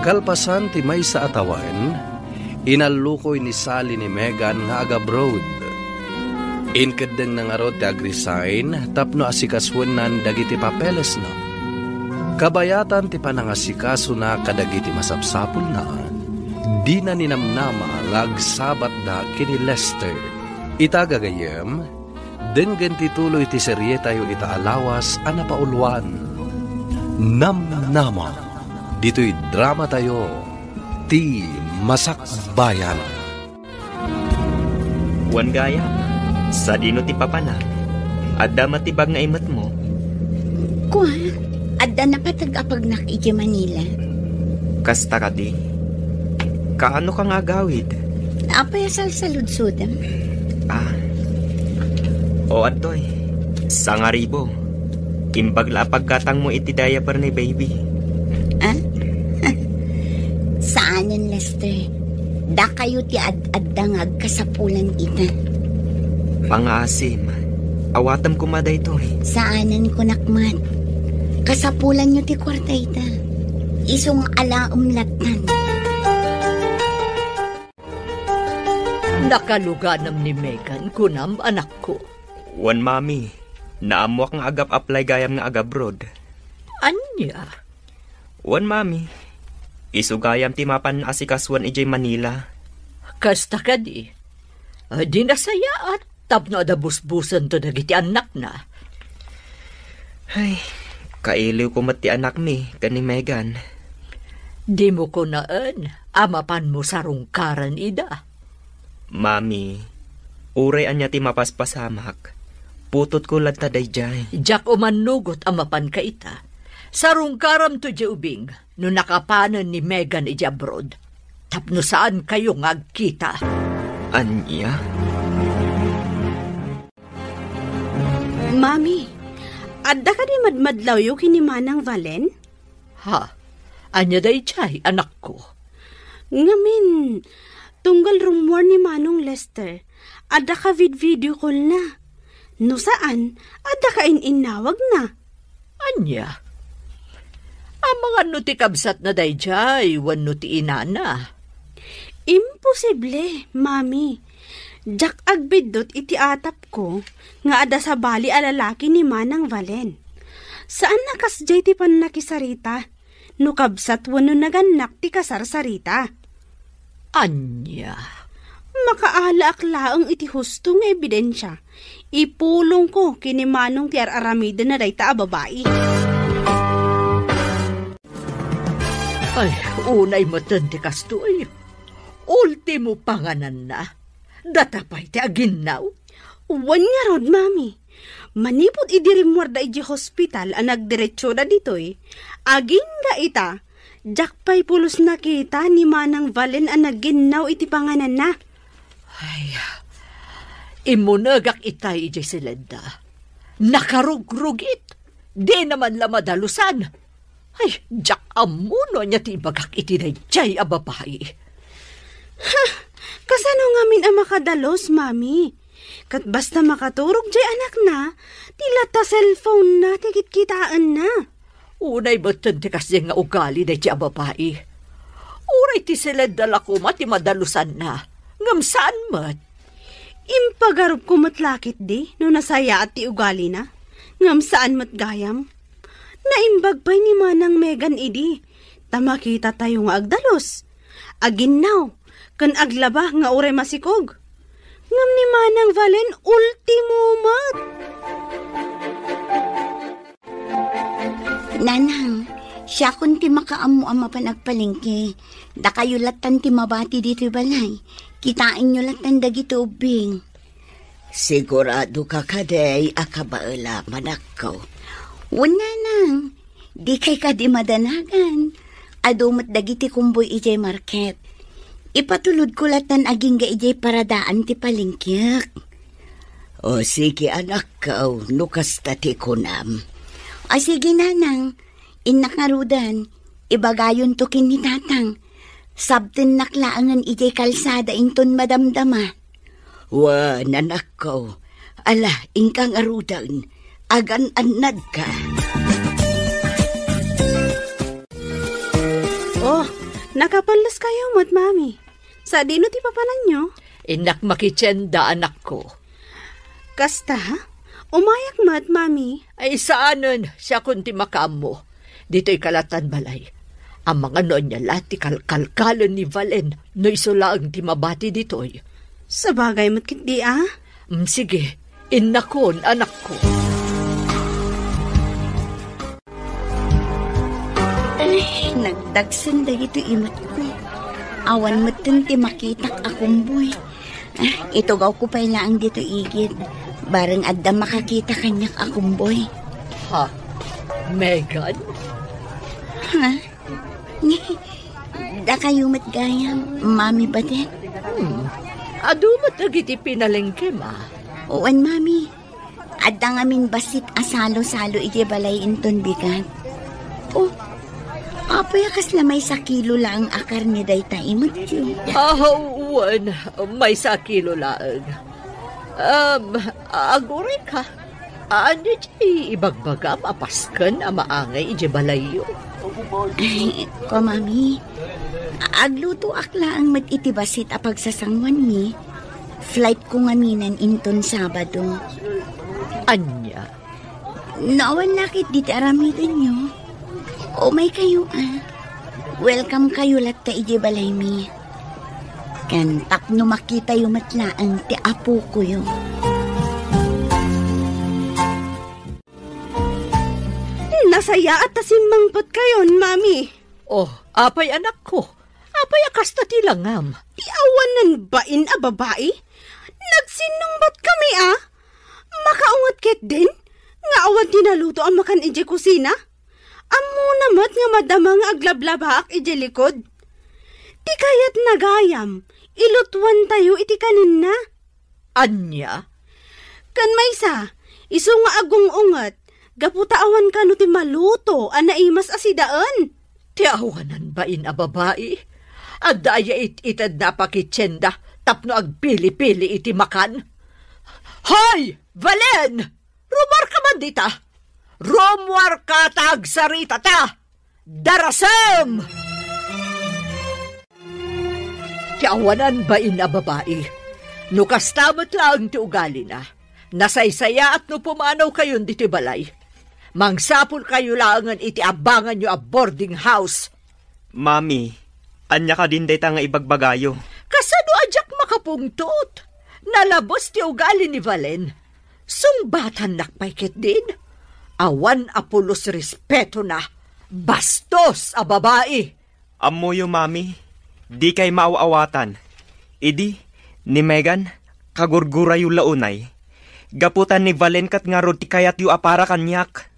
Kalpasan ti maysa a tawen, inallukoy ni Sally ni Megan nga agabroad. Inkeddengna ngarud ti agresign tapno asikasuennan dagiti papelesna. Kabayatan ti panangasikasona kadagiti masapsapulna, dina ninamnama nga agsabatda ken ni Lester. Ita gagayyem, denggen ti tuloy ti serietayo ita a lawas a napauluan, Namnama. Ditoy dramatayo, Ti Masakbayan. Wen gayam, sadino ti papanam? Adda matibag nga imetmo? Kua, adda napateg a pagnak idiay Manila. Kasta kadi? Kaano ka nga agawid? Apay a salsaludsodem? Ah. O, adtoy. Sangaribo. Imbag la a paggatangmo iti diaper ni baby. Ah? Saanen, Lester. Dakayo ti ad-adda nga agkasapulan ita. Pangaasim. Awatem koma daytoy. Saanen, kunak met. Kasapulanyo ti kuarta ita. Isu nga alaem lattan. Nakaluganam ni Megan, kunam, anakko? Wen, Mami. Naammoak nga agap-apply gayam nga agabroad. Ania? Wen, Mami. Isu gayam ti mapan asikasuan idiay Manila. Kasta kadi? Di nasayaat tapno adda busbusento dagiti annakna. Ay, kailiwko met ti anakmi ken ni Megan. Dimo kunaen a mapanmo sarungkaran ida. Mami, uray ania ti mapaspasamak, putotko latta daydiay. Diak umannugot a mapanka ita. Sarungkaramto idiay ubing no nakapanen ni Megan idiay abroad, tapno saankayo nga agkita. Ania? Mami, adda kadi madmadlawyo ken ni Manang Valen? Ha? Ania daydiay, anakko? Ngamin, tunggal rummuar ni Manong Lester, adda ka vid-video call na. No saan, adda ka in-innawag na. Ania? Amangan no ti kabsatna daydiay wenno ti inana? Imposible, Mami. Diak agbiddut iti atapko nga adda sabali a lalaki ni Manang Valen. Saan a kasdiay ti pannakisarita no kabsat wenno nagannak ti kasarsarita. Ania? Makaalaak laeng iti husto nga ebidensia. Ipulongko ken ni Manong ti ar-aramidenna dayta a babai. Ay, unay metten ti kastoy. Ultimo pangananna. Data pay ti aginnaw? Wen ngarud, Mami. Manipud idi rimmuarda idiay hospital a nagdiretsoda ditoy, agingga ita, diak pay pulos nakita ni Manang Valen a nagginnaw iti pangananna. Ay, immunegak itay idiay siledda. Nakarugrugit. Dina man la madalusan. Ay, diak ammo no ania ti ibagak iti daydiay a babai. Ha? Kasano ngamin a makadalus, Mami? Ket basta makaturog diay anakna, ti latta cellphone-na ti kitkitaenna. Unay metten ti kasdiay nga ugali daydiay a babai. Uray ti siledda la koma ti madalusanna, ngem saan met. Impagarupko met la ketdi no nasayaat ti ugalina, ngem saan met gayam. Naimbag pay ni Manang Megan idi, ta makitatayo nga agdalus, aginnaw, ken aglaba nga uray masikog. Ngem ni Manang Valen, ultimo met. Nanang, siakon ti makaammo a mapan agpalengke. Dakayo lattan ti mabati ditoy balay. Kitaenyo lattan dagiti ubbing. Sigurado ka kadi a kabaelam, anakko? Wen, nanang, dikay kadi madanagan. Adu met dagiti kumboy idiay market. Ipatulodko lattan agingga idiay paradaan ti palengkek. O, sige, anakko, no kasta ti kunam. O, sige, nanang. Innak ngaruden, ibagayonto ken ni tatang. Sabtennak laengen idiay kalsada inton madamdama. Wen, anakko. Ala, inka ngaruden. Agan-annadka. Oh, nakapalleskayo met, Mami. Sadino ti papananyo? Innak makitienda, anakko. Kasta? Umayak met, Mami. Ay, saanen, siakon ti makaammo. Ditoy ka lattan balay. Amangan no ania la ti kalkalkalen ni Valen no isu laeng ti mabati ditoy. Sabagay met ketdi a. Mm, sige, innakon, anakko. Ay, nagdagsen dagitoy imetko. Awan metten ti makitak a kumboy. Ah, itugawko pay laeng ditoy igid. Bareng adda makakita kaniak a kumboy. Ha? Megan? Ha? Dakayo met gayam, Mami Badet? Hmm. Adu met dagiti pinalengkem, a? Wen, Mami. Adda ngamin bassit a salo-salo idiay balay inton bigat. Oh, apay a kasla maysa kilo laeng a karne dayta imetyo? Ah, wen, maysa kilo laeng. Um, aguray ka. Ania ti ibagbagam a pasken a maangay idiay balayyo? Ay, ko, Mami. Aglutoak laeng met iti bassit a pagsasanguanmi. Flight ko ngaminen inton Sabado. Ania? No awan la ket dita aramidenyo, umaykayo, a. Welcome kayo latta idiay balaymi. Ken tapno makitayo met laeng ti apokoyo. Nasayaat ta simmangpetkayon, Mami. Oh, apay, anakko? Apay a kasta ti langam? Ti awanan bain a babai? Nagsinnungbatkami, a. Makaunget ketdin nga awan ti naluto a makan idiay kusina? Ammona met nga madama nga aglablabaak idiay likod. Ti kayatna gayam, ilutuantayo iti kanenna. Ania? Ken maysa, isu nga agung-unget, gapu ta awan kano ti maluto a naimas a sidaen. Ti awanan bain a babai, adda aya it-itedna a pakitienda tapno agpili-pili iti makan? Hoy, Valen! Rumuarka man dita! Rumuarka ta agsaritata! Darasem! Ti awanan bain a babai. No kasta met laeng ti ugalina, nasaysayaat no pumanawkayon ditoy balay. Mangsapulkayo laengen iti abanganyo a boarding house. Mami, ania kadin dayta nga ibagbagayo? Kasano a diak makapungtot? Nalabes ti ugali ni Valen. Sungbatannak pay ketdin. Awan a pulos respetona. Bastos a babai! Ammoyo, Mami, dikay maaw-awatan. Idi, ni Megan, kagurgurayo la unay. Gapu ta ni Valen ket ngarud ti kayatyo a para kaniak.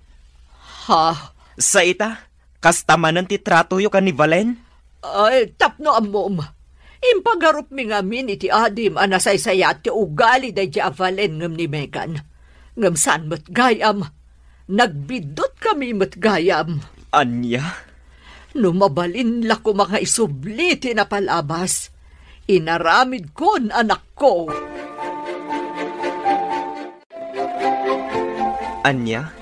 Ha? Sa ita, kasta manen ti tratoyo ken ni Valen? Ay, tapno ammom, impagarupmi ngamin iti adim a nasaysayaat ti ugali daydiay a Valen ngem ni Megan. Ngem saan met gayam, nagbiddutkami met gayam. Ania? No mabalin la koma nga isubli ti napalabas, inaramidkon, anakko. Ania?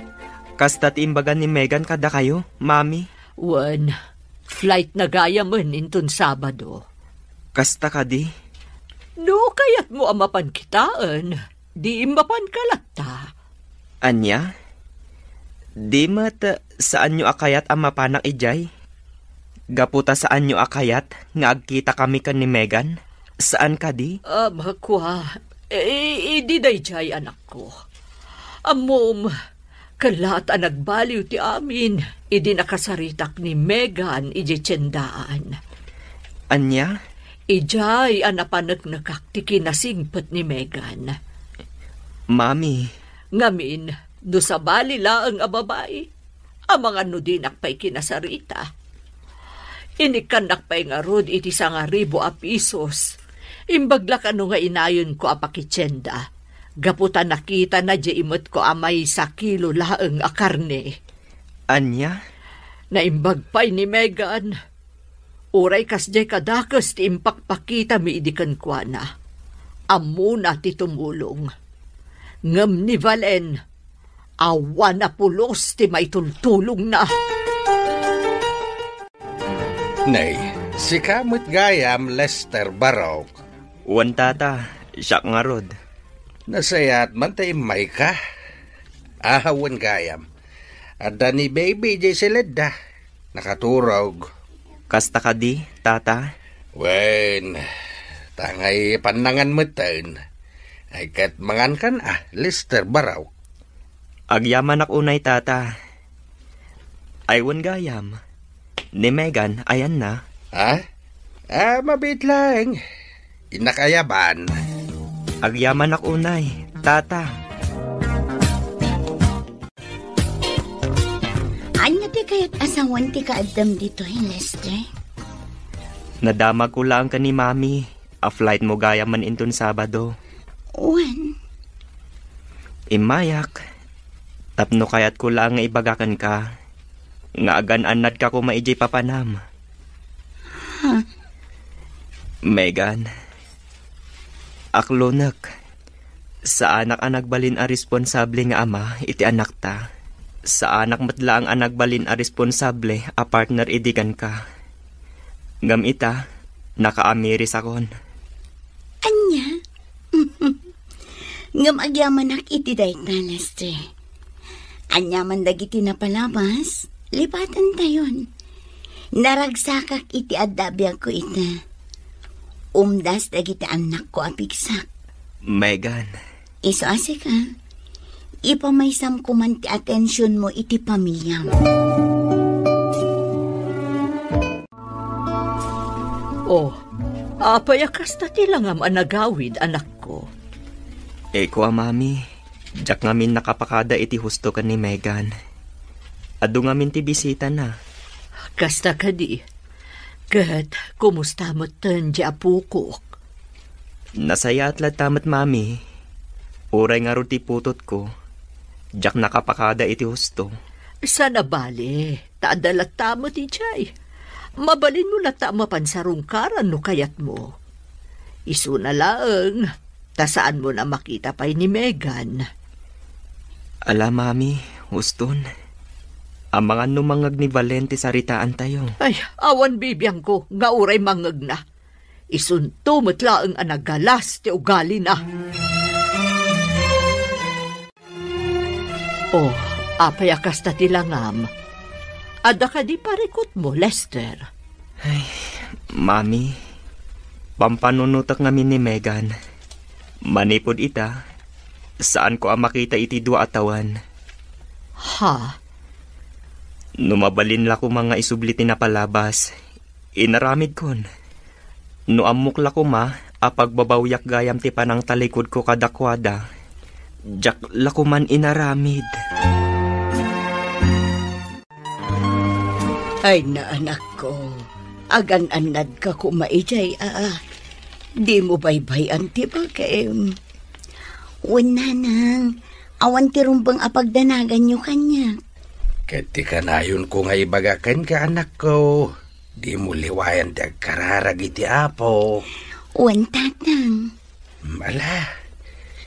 Kasta ti imbaga ni Megan kadakayo, Mami? Wen, flight na gayamen inton Sabado. Kasta kadi? No kayatmo a mapan kitaen, di mapanka latta. Ania? Di met saanyo a kayat a mapanak idiay? Gapu ta saanyo a kayat nga agkitakami ken ni Megan? Saan kadi? Ah, makua. Eh, idi daydiay, anakko. Ammom, kalat a nagbaliw ti amin idi nakasaritak ni Megan idiay tiendaan. Ania? Idiay a napaneknekak ti kinasingpet ni Megan. Mami. Ngamin, no sabali laeng a babai, amangan no dinak pay kinasarita. Inikkannak pay ngarud iti sangaribu a pisos. Imbag la kano nga inayonko a pakitienda, gapu ta nakitana diay imetko a maysa kilo laeng a karne. Ania? Naimbag pay ni Megan. Uray kasdiay kadakes ti impakpakitami idi kenkuana, ammona ti tumulong. Ngem ni Valen, awan a pulos ti maitultulongna. Nay, sika met gayam, Lester Barok. Wen, tata, siak ngarud. Nasayaat man ta immayka. Ahawen gayam. Adda ni baby diay siledda. Nakaturog. Kasta kadi, tata? Wen, tangay pannangan metten. Ay ket mangankan a, Lester Barok. Agyamanak unay, tata. Ay wen gayam. Ni Megan, ayanna? Ha? Ah, mabiit laeng. Innak ayaban. Agyamanak unay, tata. Ania ti kayat a sawen ti kaaddam ditoy, Lester? Nadamagko laeng ken ni Mami a flight mo gayam man inton Sabado. Wen. Immayak, tapno kayatko laeng nga ibaga kenka nga agan-annadka koma idiay papanam. Ha? Megan, aklonek. Saanak a nagbalin a responsable nga ama iti anakta. Saanak met laeng a nagbalin a responsable a partner idi kenka. Ngem ita, nakaamirisakon. Ania? Ngem agyamanak iti dayta, Lester. Aniaman dagiti napalabas, lipatantayon. Naragsakak iti adda a biagko ita. Umdas dagiti annakko a pigsak. Megan. Isu a sika, ipamaysamko man ti atensionmo iti pamiliam. Oh, apay a kasta ti langam a nagawid, anakko? Eko a, Mami, diak ngamin nakapakada iti husto ken ni Megan. Adu ngamin ti bisitana. Kasta kadi. Ket kumusta metten ti apokok? Nasayaat latta met, Mami. Uray ngarud ti putotko, diak nakapakada iti husto. Saan a bale, ta adda latta met idiay. Mabalinmo latta a mapan sarungkaran no kayatmo. Isuna laeng, ta saanmon a makita pay ni Megan. Ala, Mami, huston. Amangan no mangngeg ni Valen ti saritaantayo. Ay, awan bibiangko nga uray mangngegna. Isunto met laeng a nagalas ti ugalina. Oh, apay a kasta ti langam? Adda kadi parikutmo, Lester? Ay, Mami, pampanunotek ngamin ni Megan. Manipud ita, saanko a makita iti dua a tawen. Ha? No mabalin la koma nga isubli ti napalabas, inaramidkon. No ammok la koma a pagbabawiak gayam ti panangtalikudko kadakuada, diak la koman inaramid. Ay, naanakko, agan-annadka koma idiay, a. Dimo baybay-an ti bagim. Wen, nanang, awan ti rumbeng a pagdanaganyo kaniak. Ket ti kanayonko nga ibaga kenka, anakko, dimo liwayan ti agkararag iti Apo. Wen, tatang. Ala,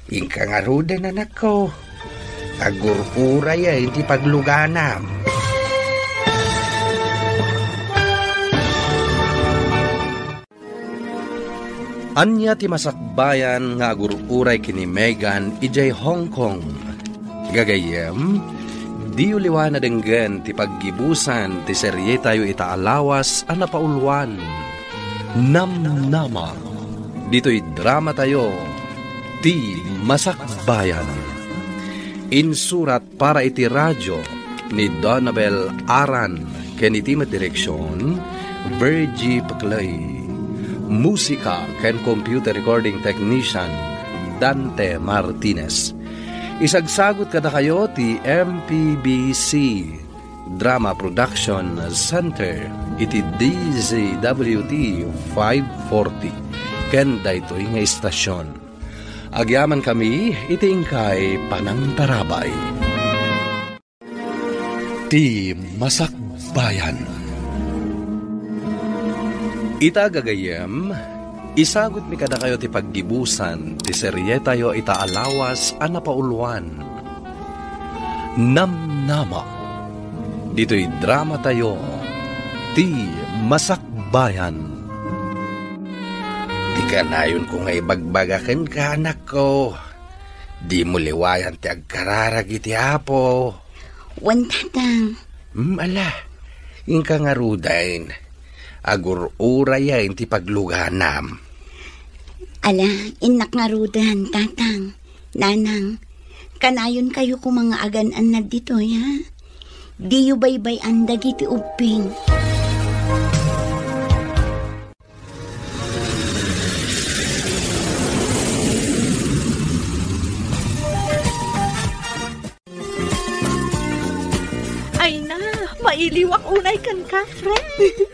inka ngaruden, anakko. Agur-urayem ti pagluganam. Ania ti masakbayan nga agur-uray ken ni Megan idiay Hong Kong? Gagayyem, diyo liwan a denggen ti paggibusan ti serietayo ita a lawas a napauluan, Namnama. Ditoy dramatayo, Ti Masakbayan. Insurat para iti radio ni Donabel Aran ken iti met direksion, Virgie Peclay. Musika ken computer recording technician, Dante Martinez. Isagsagut kadakayo ti M P B C Drama Production Center iti D Z W T five forty ken daytoy nga istasion. Agyamankami iti inkay panangtarabay. Ti Masakbayan. Ita gagayyem, isagutmi kadakayo ti paggibusan ti serietayo ita a lawas a napauluan, Namnama. Ditoy dramatayo, Ti Masakbayan. Ti kanayonko nga ibagbaga kenka, anakko, dimo liwayan ti agkararag iti Apo. Wen, tatang. Hmm, ala, inka ngaruden. Agur-urayem ti pagluganam. Ala, innak ngaruden, tatang. Nanang, kanayonkayo koma nga agan-annad ditoy, ha? Diyo baybay-an dagiti ubbing. Ay na, mailiwak unay kenka, friend.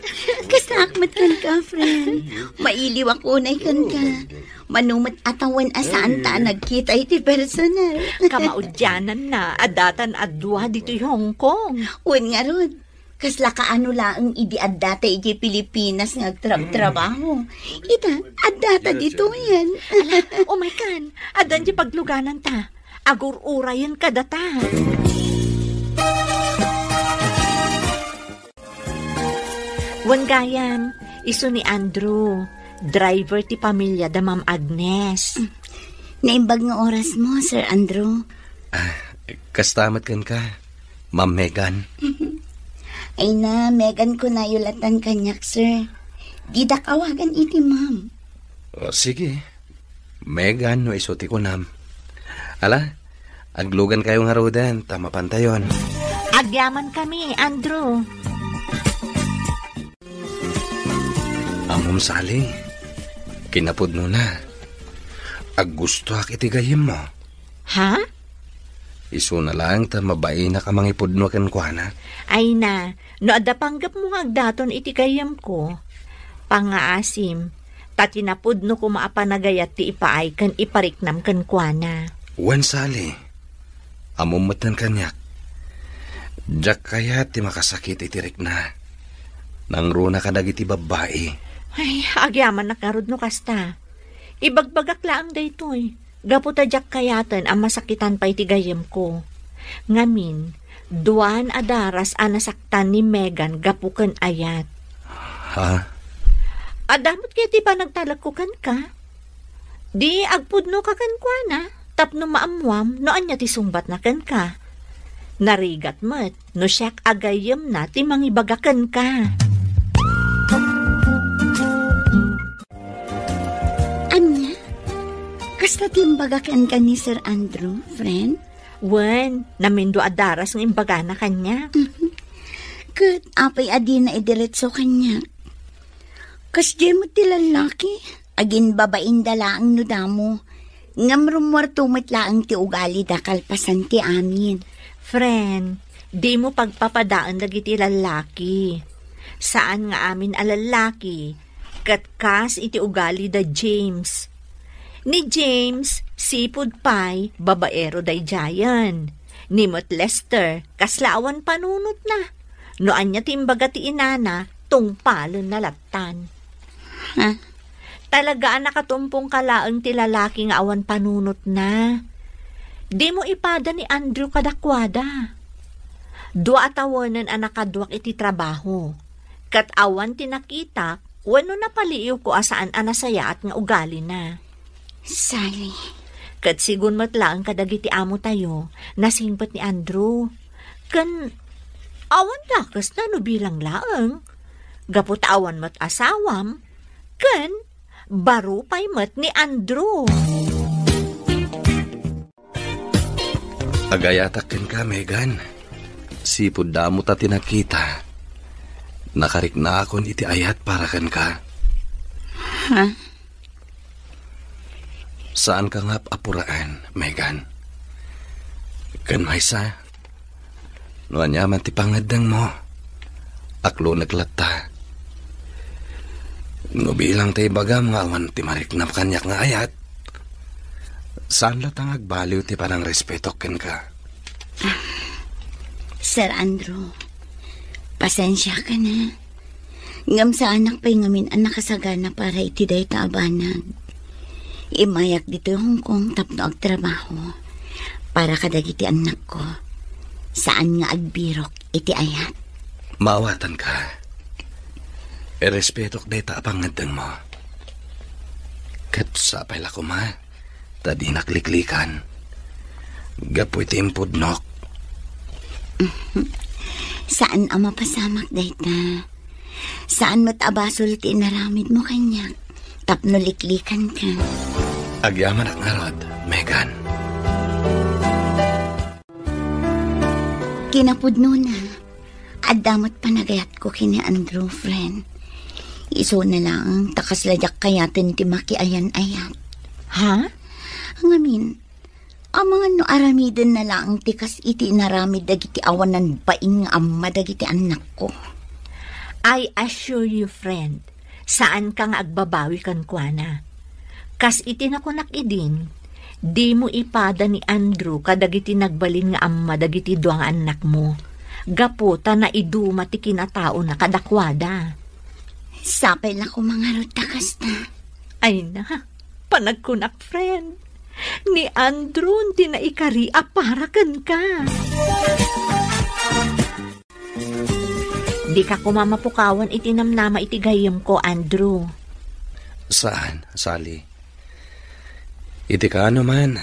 Kasta Agyamanakak met kenka, friend. Mailiwak unay kenka. Mano met a tawen a saanta a nagkita iti personal. Kamaudiananna a datan a dua ditoy Hong Kong. Wen ngarud, kasla kaano laeng idi addata idiay Pilipinas nga agtrabtrabaho. Ita, addata ditoyen. Ala, umaykan. Addan diay paglugananta. Agur-urayen kadata. Wen gayam, isu ni Andrew, driver ti pamiliada Ma'am Agnes. Naimbag nga orasmo, Sir Andrew. Ah, kasta met kenka, Ma'am Megan. Ay na, Megan kunayo latan kaniak, sir. Didak awagan iti ma'am. O, sige. Megan no isu ti kunam. Ala, aglugankayo ngaruden ta mapantayon. Agyamankami, Andrew. Ammom, Sally, kinapudnona, aggustoak iti gayyemmo. Ha? Isuna laeng ta mabainak a mangipudno kenkuana. Ay na, no adda panggepmo nga agdaton iti gayyemko, pangngaasim, ta ti napudno koma a panagayat ti ipaay ken ipariknam kenkuana. Wen, Sally, ammom metten kaniak. Diak kayat ti makasakit iti rikna. Nangruna kadagiti babbai. Ay, agyamanak ngarud no kasta. Ibagbagak laeng daytoy, gapu ta diak kayaten a masakitan pay ti gayyemko. Ngamin, duan a daras a nasaktan ni Megan gapu ken ayat. Ha? Adda met kayat ti panagtalekko kenka? Di agpudnoka kenkuana tapno maammuam no ania ti sungbatna kenka. Narigat met no siak a gayyemna ti mangibaga kenka. Ania? Kasta ti imbaga kenka ni Sir Andrew, friend? Wen, namindua a daras nga imbagana kaniak. Mhm. Ket apay a dina idiretso kaniak? Kasdiay met ti lallaki, aginbabainda laeng no damo. Ngem rummuarto met laeng ti ugalida kalpasan ti amin. Friend, dimo pagpapadaen dagiti lallaki. Saan nga amin a lallaki ket kas iti ugali da James. Ni James, sipud pay, babaero daydiayen. Ni met Lester, kasla awan panunotna. No ania ti imbaga ti inana, tungpalenna lattan. Ha? Talaga a nakatumpongka laeng ti lalaki nga awan panunotna. Dimo ipada ni Andrew kadakuada. Dua a tawenen a nakaduak iti trabaho. Ket awan ti nakitak wenno napaliiwko a saan a nasayaat nga ugalina. Sally. Ket sigun met laeng kadagiti amotayo, nasingpet ni Andrew. Ken awan dakesna no bilang laeng. Gapu ta awan met asawam, ken baro pay met ni Andrew. Agayatak kenka, Megan. Sipud damo ta ti nakita. Nakariknaakon iti ayat para kenka. Ha? Saanka nga ap-apuraen, Megan. Ken maysa, no ania man ti pangngeddengmo, aklonek latta. No bilang ta ibagam nga awan ti mariknam kaniak nga ayat, saan latta nga agbaliw ti panangrespetok kenka. Sir Andrew, pasensiakan a. Ngem saanak pay ngamin a nakasagana para iti dayta a banag. Immayak ditoy Hong Kong tapno agtrabaho para kadagiti annakko. Saan nga agbirok iti ayat. Maawatanka. Irespetok dayta a pangngeddengmo. Ket sapay la koma ta dinak liklikan gapu iti impudnok. Saan a mapasamak dayta. Saan met a basol ti inaramidmo kaniak tapno liklikanka. Agyamanak ngarud, Megan. Kinapudnona, adda met panagayatko ken ni Andrew, friend. Isuna laeng ta kasla diak kayaten ti makiayan-ayat. Ha? Ngamin, amangan no aramidenna laeng ti kas iti inaramid dagiti awanan bain nga amma dagiti annakko. I assure you, friend, saanka nga agbabawi kenkuana. Kas iti nakunak idin, dimo ipada ni Andrew kadagiti nagbalin nga amma dagiti dua nga annakmo, gapu ta naiduma ti kinataona kadakuada. Sapay la koma ngarud ta kasta. Ay na, panagkunak, friend. Ni Andrew ti naikari a para kenka. Dika koma mapukawan iti namnama iti gayyemko, Andrew. Saan, Sally? Iti kaano man,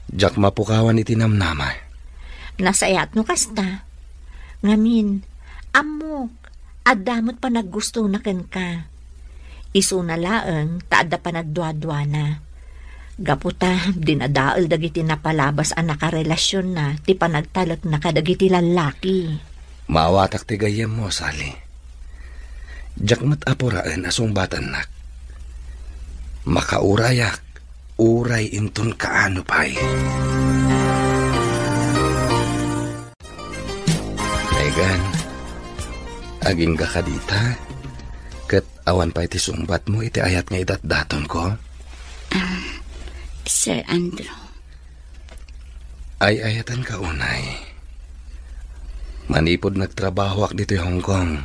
diak mapukawan iti namnama. Nasayaat no kasta. Ngamin, ammok, adda met panaggustona kenka. Isuna laeng ta adda panagduaduana. Gapu ta dinadael dagiti napalabas a nakarelasionna ti panagtalekna kadagiti lallaki. Maawatak ti gayyemmo, Sally. Diak met apuraen a sungbatannak. Makaurayak, uray inton kaano pay. Megan, agingga ka dita, ket awan pay ti sungbatmo iti ayat nga idatdatonko? Ah, Sir Andrew. Ay-ayatenka unay. Manipud nagtrabahoak ditoy Hong Kong,